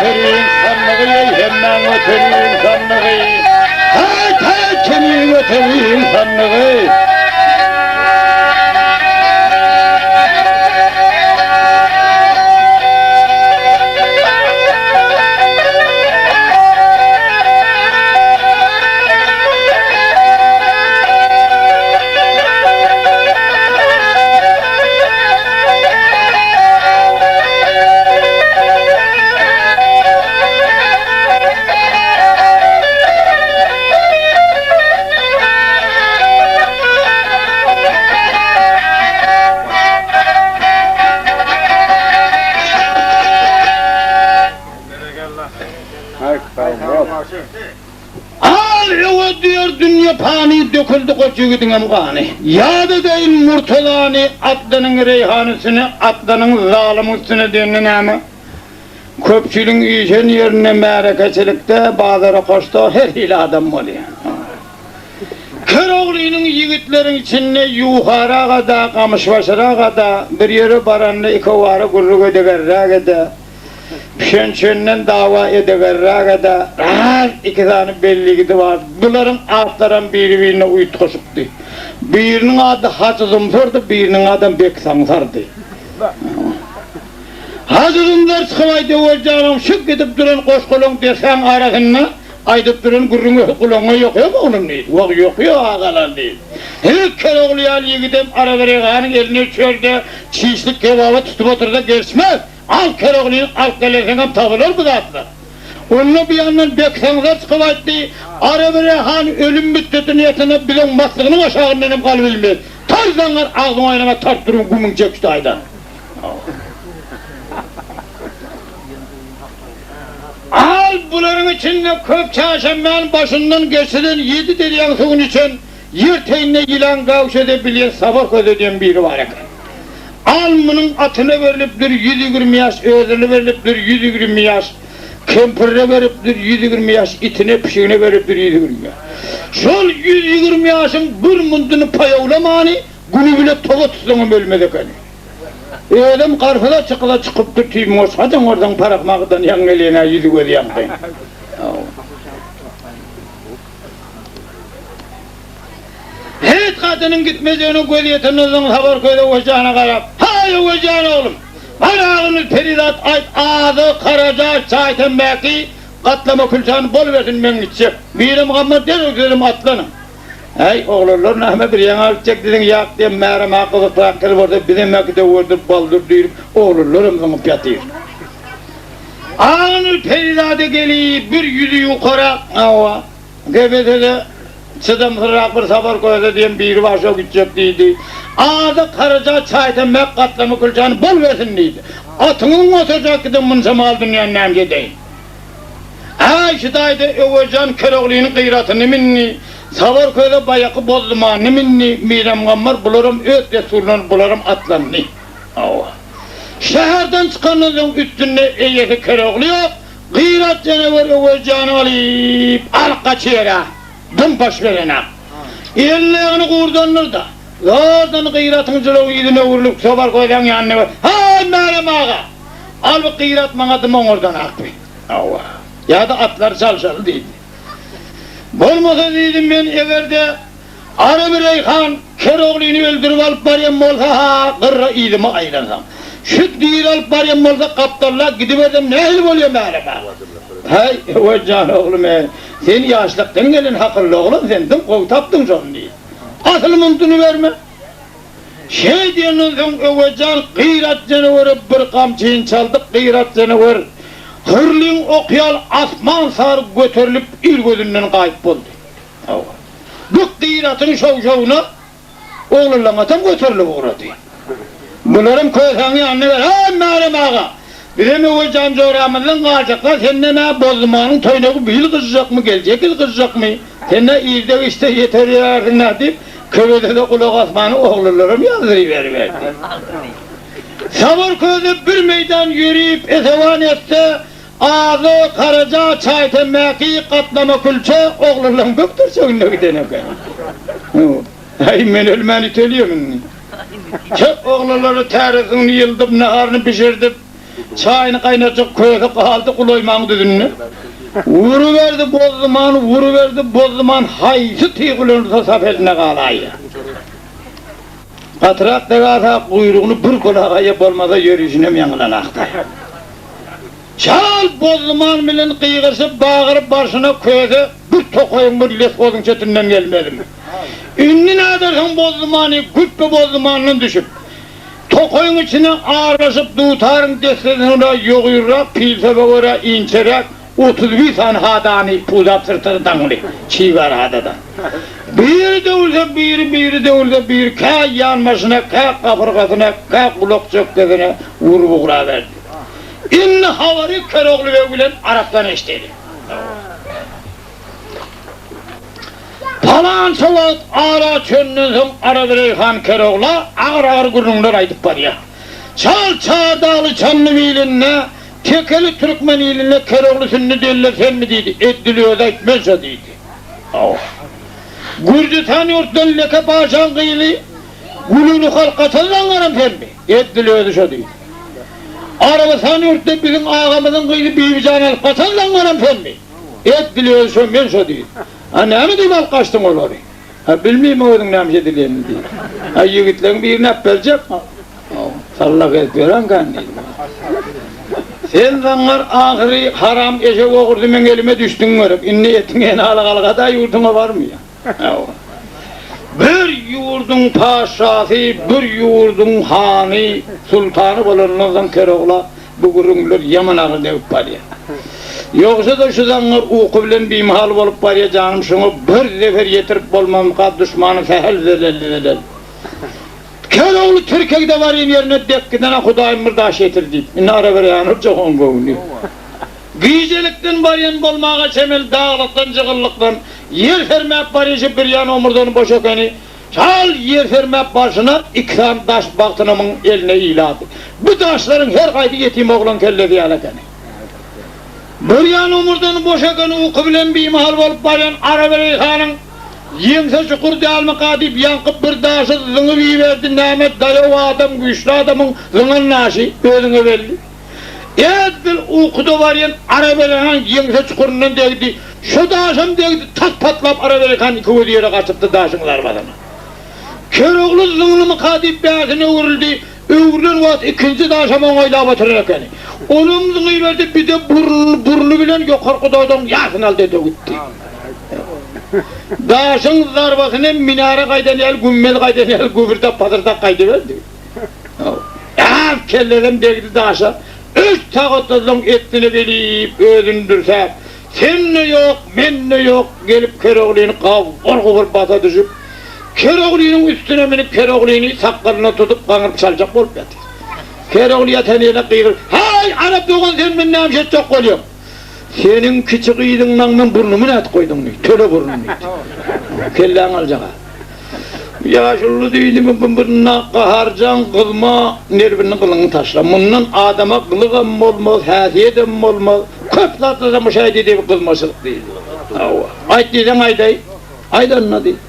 göteriň sandygy, eý, hemmäň göteriň sandygy. Haýt, haýt, kemiň göteriň sandygy. Al öwe diýer dünýe pany döküldi goç ýigidiňem gany. Ýat edeýin Murtazany atlynyň reýhan üstüne atlynyň zalymyň üstüne diýende näme? Köpçüligiň üýşen ýerinde märekeçilikde bazara koşda her hili adam bolýar. Keroglynyň ýigitleriň içinde ýuwharaga-da, gamyşbaşyraga-da, bir ýere baranda ikowara gürrüň edegerräge-de, Pişençenden dawa edegerräge-de, ras iki sany belli ýigidi bardy. Bularyň atlaram biri-birine uýtgaşykdy. Biriniň ady Hajy Zumsardy, biriniň adam Bek Saňsardy. Hajy Zumsar çykyp aýdy, Öwezjanyň şu gidip duran goş-golaň desäň arasynda aýdyp duran gürrüňi gulagyňa ýokýamy oglum diýdi. Wah, ýokýa agalar diýdi. Hil Kerogly ýaly ýigidem arabareganyň eline düşerde, çişlik kebaba tutup otursa gelişmez. Al Keroglyny alyp gelerseňem tapylar bu zatlar. Onda bu ýandan Beksaňzar çykyp aýtdy, Arabire han ölüm müddetini ýetende biziň maslygynyň aşagyndan hem galybilmez. Tar zaňňar agzyňy aýnaňa tartyp durun gümüň çekişdi aýdan. Al bularyň içinde köp çarşenbäni başyndan geçiren ýedi derýaň suwuny içen, ýer teýinde ýylan gawşede bilýän Sabah köse diýen biri bar eken. Al munuň atyna berlipdir 120 ýaş, özüne berlipdir 120 ýaş, kempirine beripdir 120 ýaş, itine, pişigine beripdir 120 ýaş. Şol 120 ýaşyň bir munduny paýawlamany güni bile toba tutsaňam ölmez ekeni. Özem garpyza çykyla çykypdyr tüýmüň hoş, haçan görseň parakmagydan ýaňy gelýän-ä ýüzi-gözi ýaňky. Hiç gadynyň gitmejegine gözi ýetenden soň Sabar köze Öwezjana garap, Haý, Öwezjan oglum, bar agyny perizat aýt, azy, karaja, çaý-temmäki, gatlama külçäni bol bersin, men gitjek. Birem gamma derrew sizem atlanyň. Äý, oglanlar, näme bir ýaňa gitjek diýseň, ýak diýen Märem-ä gyzykrak ýer bolsa, bizem-ä gidewerdik, baldyr düýrüp, oglanlaram zyňyp ýatyr. Agyny perizada gelip, bir ýüzi ýukarak, hawa, Gebese-de çydamsyzrak bir Sapar köse diýen biri bar, şo gitjek diýdi. Azyk haraja çaý-temmäk gatlama külçäni bol bersin diýdi. Atyňyň oturjak giden munça mal-dünýäni näme edeýin? Äý, şu taýda Öwezjan Keroglynyň gyratyny mindi, Sapar köse baýaky bozdumanyny mindi, Miremgammar bularam öz dessurlaryny bularam atlandy. Hawa. Şäherden çykandan soň üstünde eýesi Kerogly ýok, Gyrat janawer Öwezjany alyp, alyp gaçýar-a. Dym baş berenak. Ellerini gurdandyr-da, zordan Gyratyň jylawy yzyna öwrülip, Sobar kösäň ýanyna baryp, Haý, Märem aga! Al bu Gyrat maňa dym oňardanakmy? Hawa. Ýa-da atlary çalşaly diýdi. Bolmasa diýdi, men eger-de Araby Reýhan Keroglyny öldürip alyp barýan bolsa-ha, gyrra yzyma aýlansam. Şu diri alyp barýan bolsa, gapdalrak gidibersem nähili bolýa Märem aga? Häý, Öwezjan oglum-eý, sen ýaşlykdan gelen hakylly oglan sen, dym gowy tapdyň şony diýdi. Asyl muntuny berme. Şeý diýenden soň Öwezjan Gyrat janawere bir gamçyny çaldy, Gyrat janawer hyrlyň oky ýaly asman sary göterilip il gözünden gaýyp boldy. Hawa. Bu gyratyň şow-şowuna oglanlaň atam göterilip ugrady. Bularam kösäň ýanyna gelip, Haý, Märem aga, bizem Öwezjan joramyzdan galjaklar, senden-ä Bozdumanyň toýnagy bu ýyl gyzjakmy, geljek ýyl gyzjakmy, sen-ä irde-giçde ýeter ýörärsiň-dä diýip, köwede-de gulak asmany oglanlaram ýazdyryberberdi. Sabyr köse bir meýdan ýörip, esewan etse, Azy, Karaja, çaý-temmäki, gatlama külçe oglanlaryň bökderçeginde giden eken. Äý, men ölmän itelýem indi. Çök oglanlara täretini ýyldyp, naharyny bişirdip. Çaýyny gaýnatjak köse galdy gulaýmaň düzünde. Uruberdi Bozduman, uruberdi Bozduman haýsy tyg bilen ursa sap elinde galaýýar. Gatyrak degasa guýrugyny bir gulagaýa bolmasa ýörişinem ýaňylanakdy. Çal Bozduman bilen gygyryşyp bagyryp barşyna köse bir tokaýyň bir leshozyň çetinden gelmezmi. Indi nädersiň Bozdumany güpbe Bozdumandan düşüp, tokaýyň içine aralaşyp dutaryň dessesine ýogynrak pilsebe görä inçeräk 31 sany hadany pudap syrtyny daňly çig bar hadadan. Biri döwülse biri, biri döwülse biri kä ýanbaşyna, kä gapyrgasyna, kä gulak çökgesine urup ugraberdi. Indi habary Körogly beg bilen Arapdan eşdeli. Palança wagt ara çönden soň Arazreý han Körogla agyr-agyr gürrüňler aýdyp barýar. Çal Çardagly Çandybil ilinde, Tekeli türkmen ilinde Körogly sünni delle senmi diýdi. Eddil özi aýt men şo diýdi. Hawa. Gürjüstan ýurtdan Leke paşaň gyzy Gülüni halka sallangaram senmi? Eddil özi şo diýdi. Arabystan ýurtda biziň agamyzyň gyzy Bibijan alyp gaçan zaňňaram senmi? Eddil özi şo, men şo diýdi. A näme diýip alyp gaçdyň olary? A bilmeýin özüň näme edilýänini diýdi. A ýigitleň birini alyp berjek. Sallak edip ýörenkäň diýdi. Sen zaňňar ahyry haram eşek ogrusy meň elime düşdüň gerek. Indi etiň ene alagalgada ýurduňa barmyýa. Bir ýurduň patyşasy, bir ýurduň hany, sultany bolandan soň Kerogla bu gürrüňler ýaman agyr degip barýar. Ýogsa-da şu zaňňar uky bilen bimahal bolup barýar, janym şoňa bir zeper ýetirip bolmazmyka, duşmana sähel zelelli zelel. Kerogly tirkegde barýan ýerine dekgiden-ä Hudaýym bir daş ýetir diýip, indi ara berýän urjak oň göwni. Gijelikden barýan bolmaga çemeli daglykdan, jygyllykdan ýer sermäp barýşy birýan omurdany boş ekeni. Çal ýer sermäp barşyna iki sany daş Bagtynamyň eline ilady. Bu daşlaryň her haýsy ýetim oglan kellesi ýaly ekeni. Birýan omurdany boş ekeni uky bilen bimahal bolup barýan Arabereýhanyň ýeňse çukur dälmika diýip ýaňky bir daşy zyňyp iberdi, näme daýaw adam, güýçli adamyň zyňan daşy özüňe belli. Edil ukuda barýan Araberehan ýeňse çukuryndan degdi. Şo daşam degdi, tas patlap Araberehan iki gözi ýere gaçypdy daşyň zarbasyna. Kerogly zyňlymyka diýip bärsine öwrüldi. Öwrülen wagt ikinji daşam oňaýlap oturan ekeni. Onam zyňyberdi, bir-de burny bilen ýokarky dodagyň ýarsyny aldy-da gitdi. Daşyň zarbasyna minara gaýdan ýaly, gümmez gaýdan ýaly gübürdep-pasyrdap gaýdyberdi. Äp kellesem degdi daşa. Üç sagatdan soň etdine gelip, özüni dürsäp, Sen-de ýok, men-de ýok, gelip Keroglyny gabur-gubur basa düşüp, Keroglynyň üstüne münüp, Keroglyny sakgalyndan tutup, gaňryp çaljak bolup ýatyr. Kerogly ýatan ýerine gygyryp, Häý, Arap dogan, sen meni näme etjek bolýaň? Seniň kiçi gyzyňdan men burnumy nädip goýduň diýdi, töle burnuny diýdi. Kelläňi aljak-a. Ýaşuly diýdi, bu bunda gaharjaň gyzma nerwini gylyňy taşla. Mundan adama gylygam bolmaz, häsiýedem bolmaz. Köp zatlara bu şeý diýdi, gyzmaçylyk diýdi. Hawa. Aýt diýseň aýdaý. Aýt onda diýdi.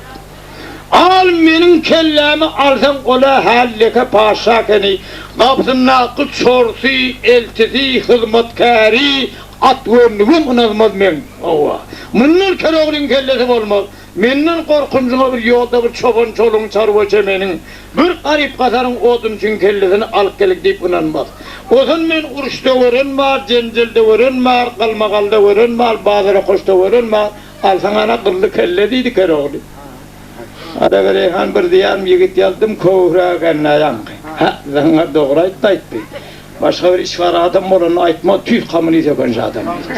Al meniň kellämi alsaň ol-a hälleke patyşa ekeni. Gapysyndaky çorsy, eltisi, hyzmatkäri, at görnügem ynanmaz meň. Hawa. Mundan Keroglyň kellesi bolmaz. Menden gorkunjyňa bir ýolda bir çoban-çoluň, çarwa-çemeniň, bir garyp-gasaryň odunçyň kellesini alyp geldik diýip ynanmaz. Ozal men uruşda gören bar, jenjelde gören bar, galmagalda gören bar, bazar-okaşda gören bar, alsaň ana gylly kelle diýdi Kerogly. Arabereýhan bir diýýänim ýigit ýazdym köwräk ennä ýaňky. Hä, zaňňar dogry aýtdy aýtdy. Başga bir işgär adam bolanda aýtmaz, tüýs kommunist eken şu adam diýdi.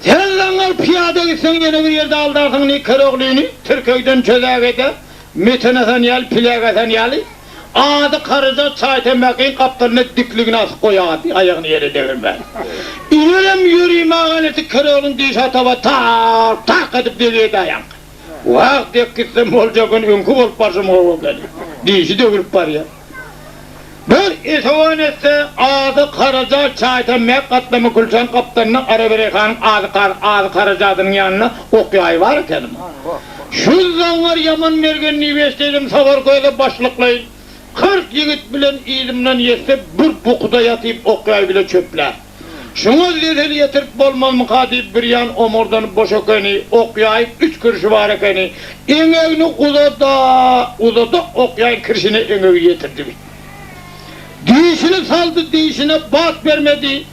Sen zaňňar pyýada gitseň ýene bir ýerde aldarsyň ni Keroglyny, tirkegden çözägede, meten asan ýaly, piläk asan ýaly, ady karyja çaý-temmäkiň gapdalyna dikligine asyp goýardy, aýagyny ýere degirmän. Inerem ýörimäge neti Keroglyň dişi ataba tak-tak edip degýärdi aýaňky. Wah, dek gitsem boljak gün öňki bolup barşym gowy ekeni. Dişi döwülip barýar. Bir esewan etse, ady Karaja çaýtammäk gatlama Gülşen gapdalynda Arabereýhanyň ady Karajadynyň ýanynda ok-ýaýy bar ekeni. Şu zaňňar ýaman mergen diýip eşdeýdim Sabar köze başlyklaýyn. 40 ýigit bilen yzymdan ýetse bir bukuda ýatyp ok-ýaý bile çöplär. Şuňa zezel ýetirip bolmazmyka diýip birýan omurdanyp boş ekeni, ok-ýaýyň üç kirşi bar ekeni. Eňegini uzada, uzada ok-ýaýyň kirşine eňegi ýetirdi. Dişini saldy, dişine bat bermedi.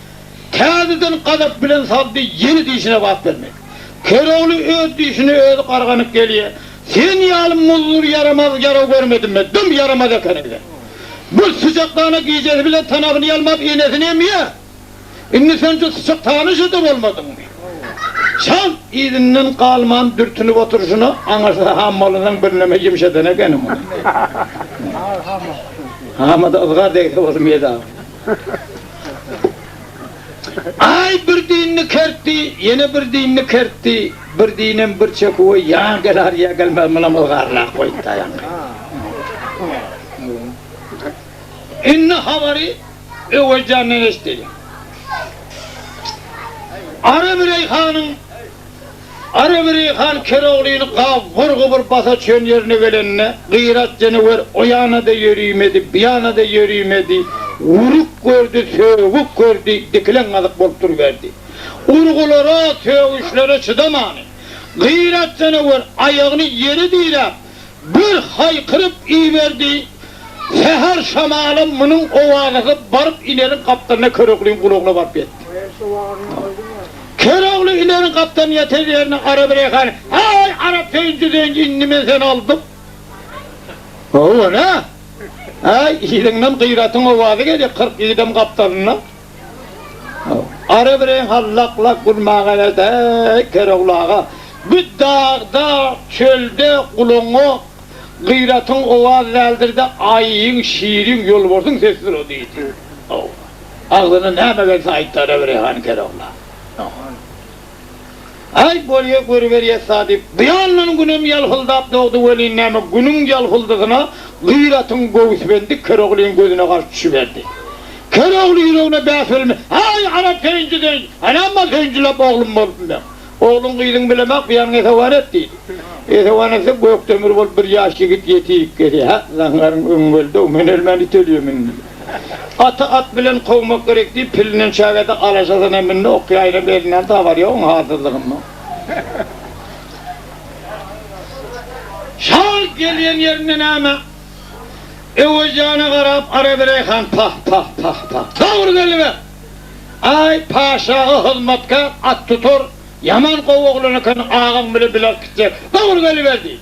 Täzeden gazap bilen saldy, ýene dişine bat bermedi. Kerogly öz dişine özi garganyp gelýä. Sen ýaly muzdur ýaramaz ýaraw görmedim men, dym ýaramaz ekeniň sen. Bu syçakdana gijesi bilen tanabyny ýalmap enesini emýä. Indi sen şu syçak tanyşy-da bolmadyňmy? Çalt yzyndan galman dürtünip oturyşyna aňyrsy hammalynyň birneme ýumşadan ekeni muny. Hamada yzgar degse bolmaýa dagy. Aý bir dinini kertdi, ýene bir dinini kertdi, bir dinem bir çeküwe ýa geler ýa gelmez munam yzgarlap goýdy daýangy. Indi habary Öwezjandan eşiteli. Arabireýhanyň Arabireýhan Keroglyny gabyr-gubur basa çön ýerine gelende, Gyrat jenewer o ýana-da ýörimedi, bu ýana-da ýörimedi, uruk gördi, sögük gördi, dikilen gazyk bolup duruberdi. Urgulara, sögüşlere çydamany, Gyrat jenewer aýagyny ýere diräp, Bir haýkyryp iberdi, Säher şamalam munuň owazasy baryp ineriň gapdalyna Köroglyň gulagyna baryp ýetdi. Körogly ineriň gapdalyna ýeten ýerine Arabireýhan, Haý, arap söýünji söýünji indi men seni aldym. Hawa, nä? Haý, yzyňdan Gyratyň owazy gelýär, 40 ýigidem gapdalynda. Arabireýhan lak-lak gülmäge berdi, Äý, Körogly aga, bu dagda, çölde gulagyňa Gyratyň owaz däldir-de, aýyň, şiriň, ýolbarsyň sesidir o diýdi. Hawa. Agzyna näme gelse aýtdy Arabireýhan Körogla. Aý, bolýa, görüberýäs-a diýip, bu ýandan Günem ýalpyldap dogdy welin näme, Günüň ýalpyldysyna Gyratyň göwüsbendi Köroglyň gözüne garşy düşüberdi. Körogly ýüregine bäs bermän, Aý, arap söýünji söýünji, anam-a söýünjiläp oglum bolupmy meň? Ogluň gyzyň bilemak, bu ýanyňa esewan et diýdi. Esewan etse, Gökdemir bolup bir ýaş ýigit ýetip gelýär. Hä, zaňňaryň öňi geldi-ow, men ölmän it ölýär indi. Aty at bilen kowmak gerek diýip, pilinden çägede alaşasyna mündi, ok-ýaýynam elinden tabar ýoguň halsyzlygyndan. Şal gelýän ýerinde näme? Öwezjana garap Arabireýhan pah, pah, pah, pah. Dogry geliber! Aý, paşaga hyzmatkär at tutar, ýaman gowy oglan eken, agaň bile bile alyp gitjek. Dogry geliber diýdi.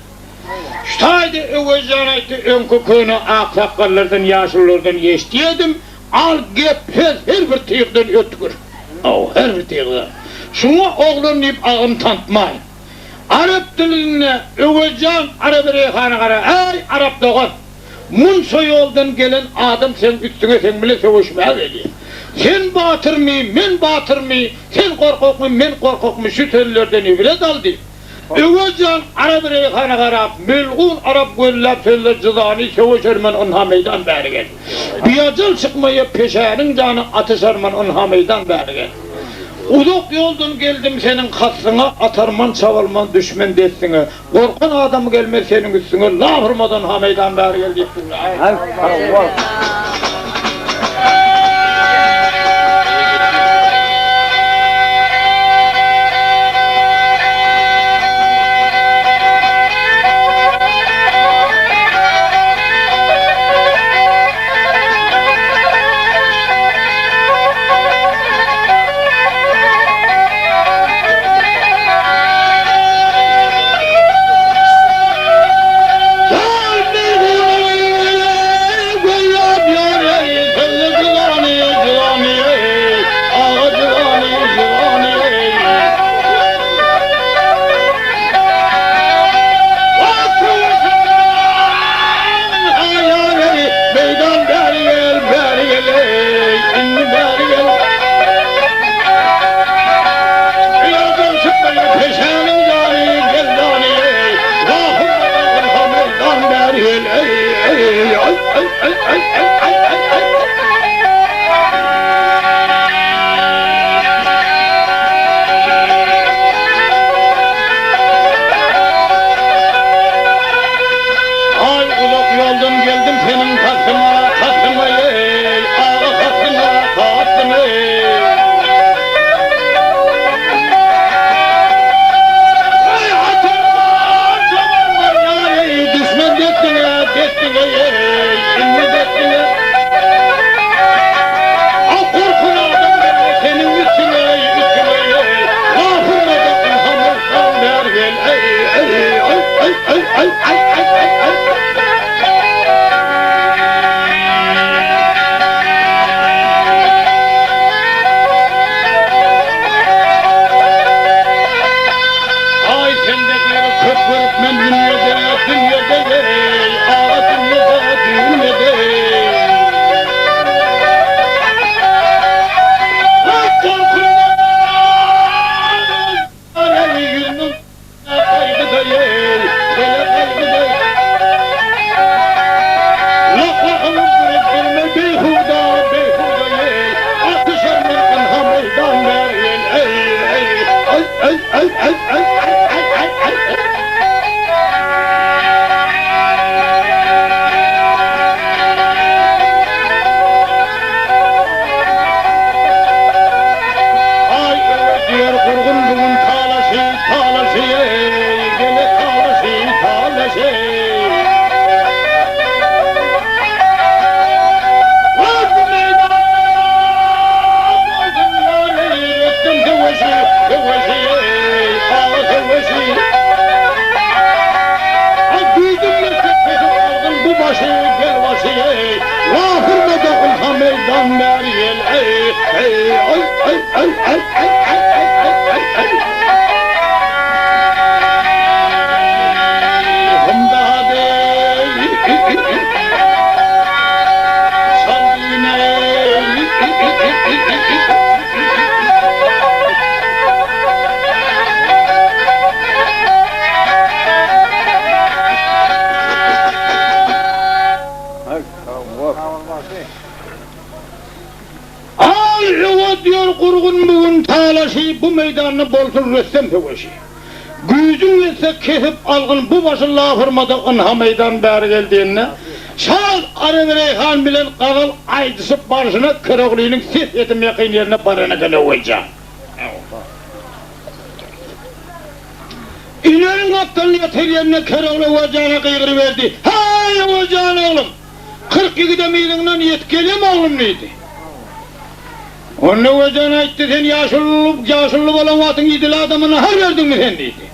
Şu taýda Öwezjan aýtdy, Öňki köne aksakgallardan, ýaşululardan eşidýärdim, al gep söz her bir tygdan ötgür. Hawa, her bir tygdan. Şuňa oglan diýip agam tantmaýyn. Arap dilinde Öwezjan Araby Reýhana gara, Äý, arap dogan! Munça ýoldan gelen adam seň üstüňe seň bile söweşmäge gelýär. Sen batyrmy, men batyrmy, sen gorkakmy, men gorkakmy, şu sözlerden ibret al diýip, Öwezjan Araby Reýhana garap, melgun arap gözläp sözler jyzany söweşermen ynha meýdan bäri gel. Biajal çykmaýa peşäniň jany atyşarman ynha meýdan bäri gel. Uzak ýoldan geldim seniň kasdyňa atarman çabalman düşmen destiňe. Gorkan adam gelmez seniň üstüňe laf urmadan ha meýdan bäri gel diýip durlar. seniň kastyňa, kastyňa eý, aga kastyňa, kastyňa eý. Eý, atyňdan çobanlar ýar eý, düşme destiňe, destiňe eý, indi destiňe. A gorkun adam geldi seniň üstüňe eý, üstüňe eý, gapyrmada ynha murtdan bäri gel eý, eý, eý, eý, eý, eý, eý, eý, eý, eý. Aý sende gaýgy köp görüp men dünýede, dünýede eý, aga dünýede, dünýede eý. Aý tolkunlar eý ýüzümiň gaýgyda eý, bela gaýgyda. Lak-lakyny durup bilme beýhuda, beýhuda eý, atyşarman ynha meýdan bäri eý, eý, eý, eý, eý, eý, eý, eý, eý, eý, eý, eý. Aý öwe diýer gurgun bu gün talaşy, talaşy eý, gele talaşy, talaşy. Wah bu meýdanda bolsun ýar eý, etdim söweşi, söweşi eý, aga söweşi. Aý güýjüm ýetse kesip algyn bu başy, gel başy eý, Wah hurmada ynha meýdan bäri gel eý, eý, eý, eý, eý, eý, eý, eý, eý, eý, eý, eý. Al öňe diýer gurgun bu gün talaşy, Bu meýdanda bolsun rüstem söweşi. Güýjüň ýetse kesip algyn bu başy Lafyrmada ynha meýdan bäri gel diýende, Şaz Arebireýhan bilen gazal aýdyşyp barşyna Köroglynyň ses ýetim ýakyn ýerine baran eken Öwezjan. Ineriň gapdalynda ýatyr ýerinde Körogly Öwezjana gygyryberdi, Häý, Öwezjan oglum! 40 ýigidem yzyňdan ýetip gelýämi oglum diýdi. Onda Öwezjan aýtdy, Sen ýaşuly, ýaşuly bolan wagtyň idili adama nahar berdiňmi sen diýdi.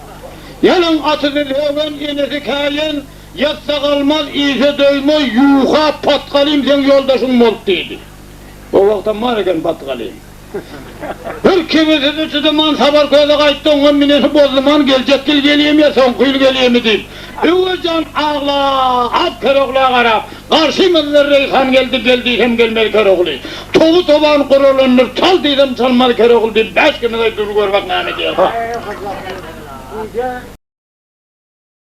Ýalaň atyzy sögen, enesi käýen, ýatsa galmaz, iýse doýmaz, ýuwha, patgalym seň ýoldaşyň bolup diýdi. O wagtam bar eken patgalym. Bir kebese-de çydaman Sabar köze gaýtdy, oňa minesi bozduman, geljek ýyl gelýemi ýa soňky ýyl gelýemi diýip, Öwezjan aglap Körogla garap, Garşymyzda Reýhan geldi, gel diýsem gelmez Körogly. Towy toban guralandyr, çal diýsem çalmaz Körogly diýip, bäş kemiz aýtdy, dur gör bak näme diýer.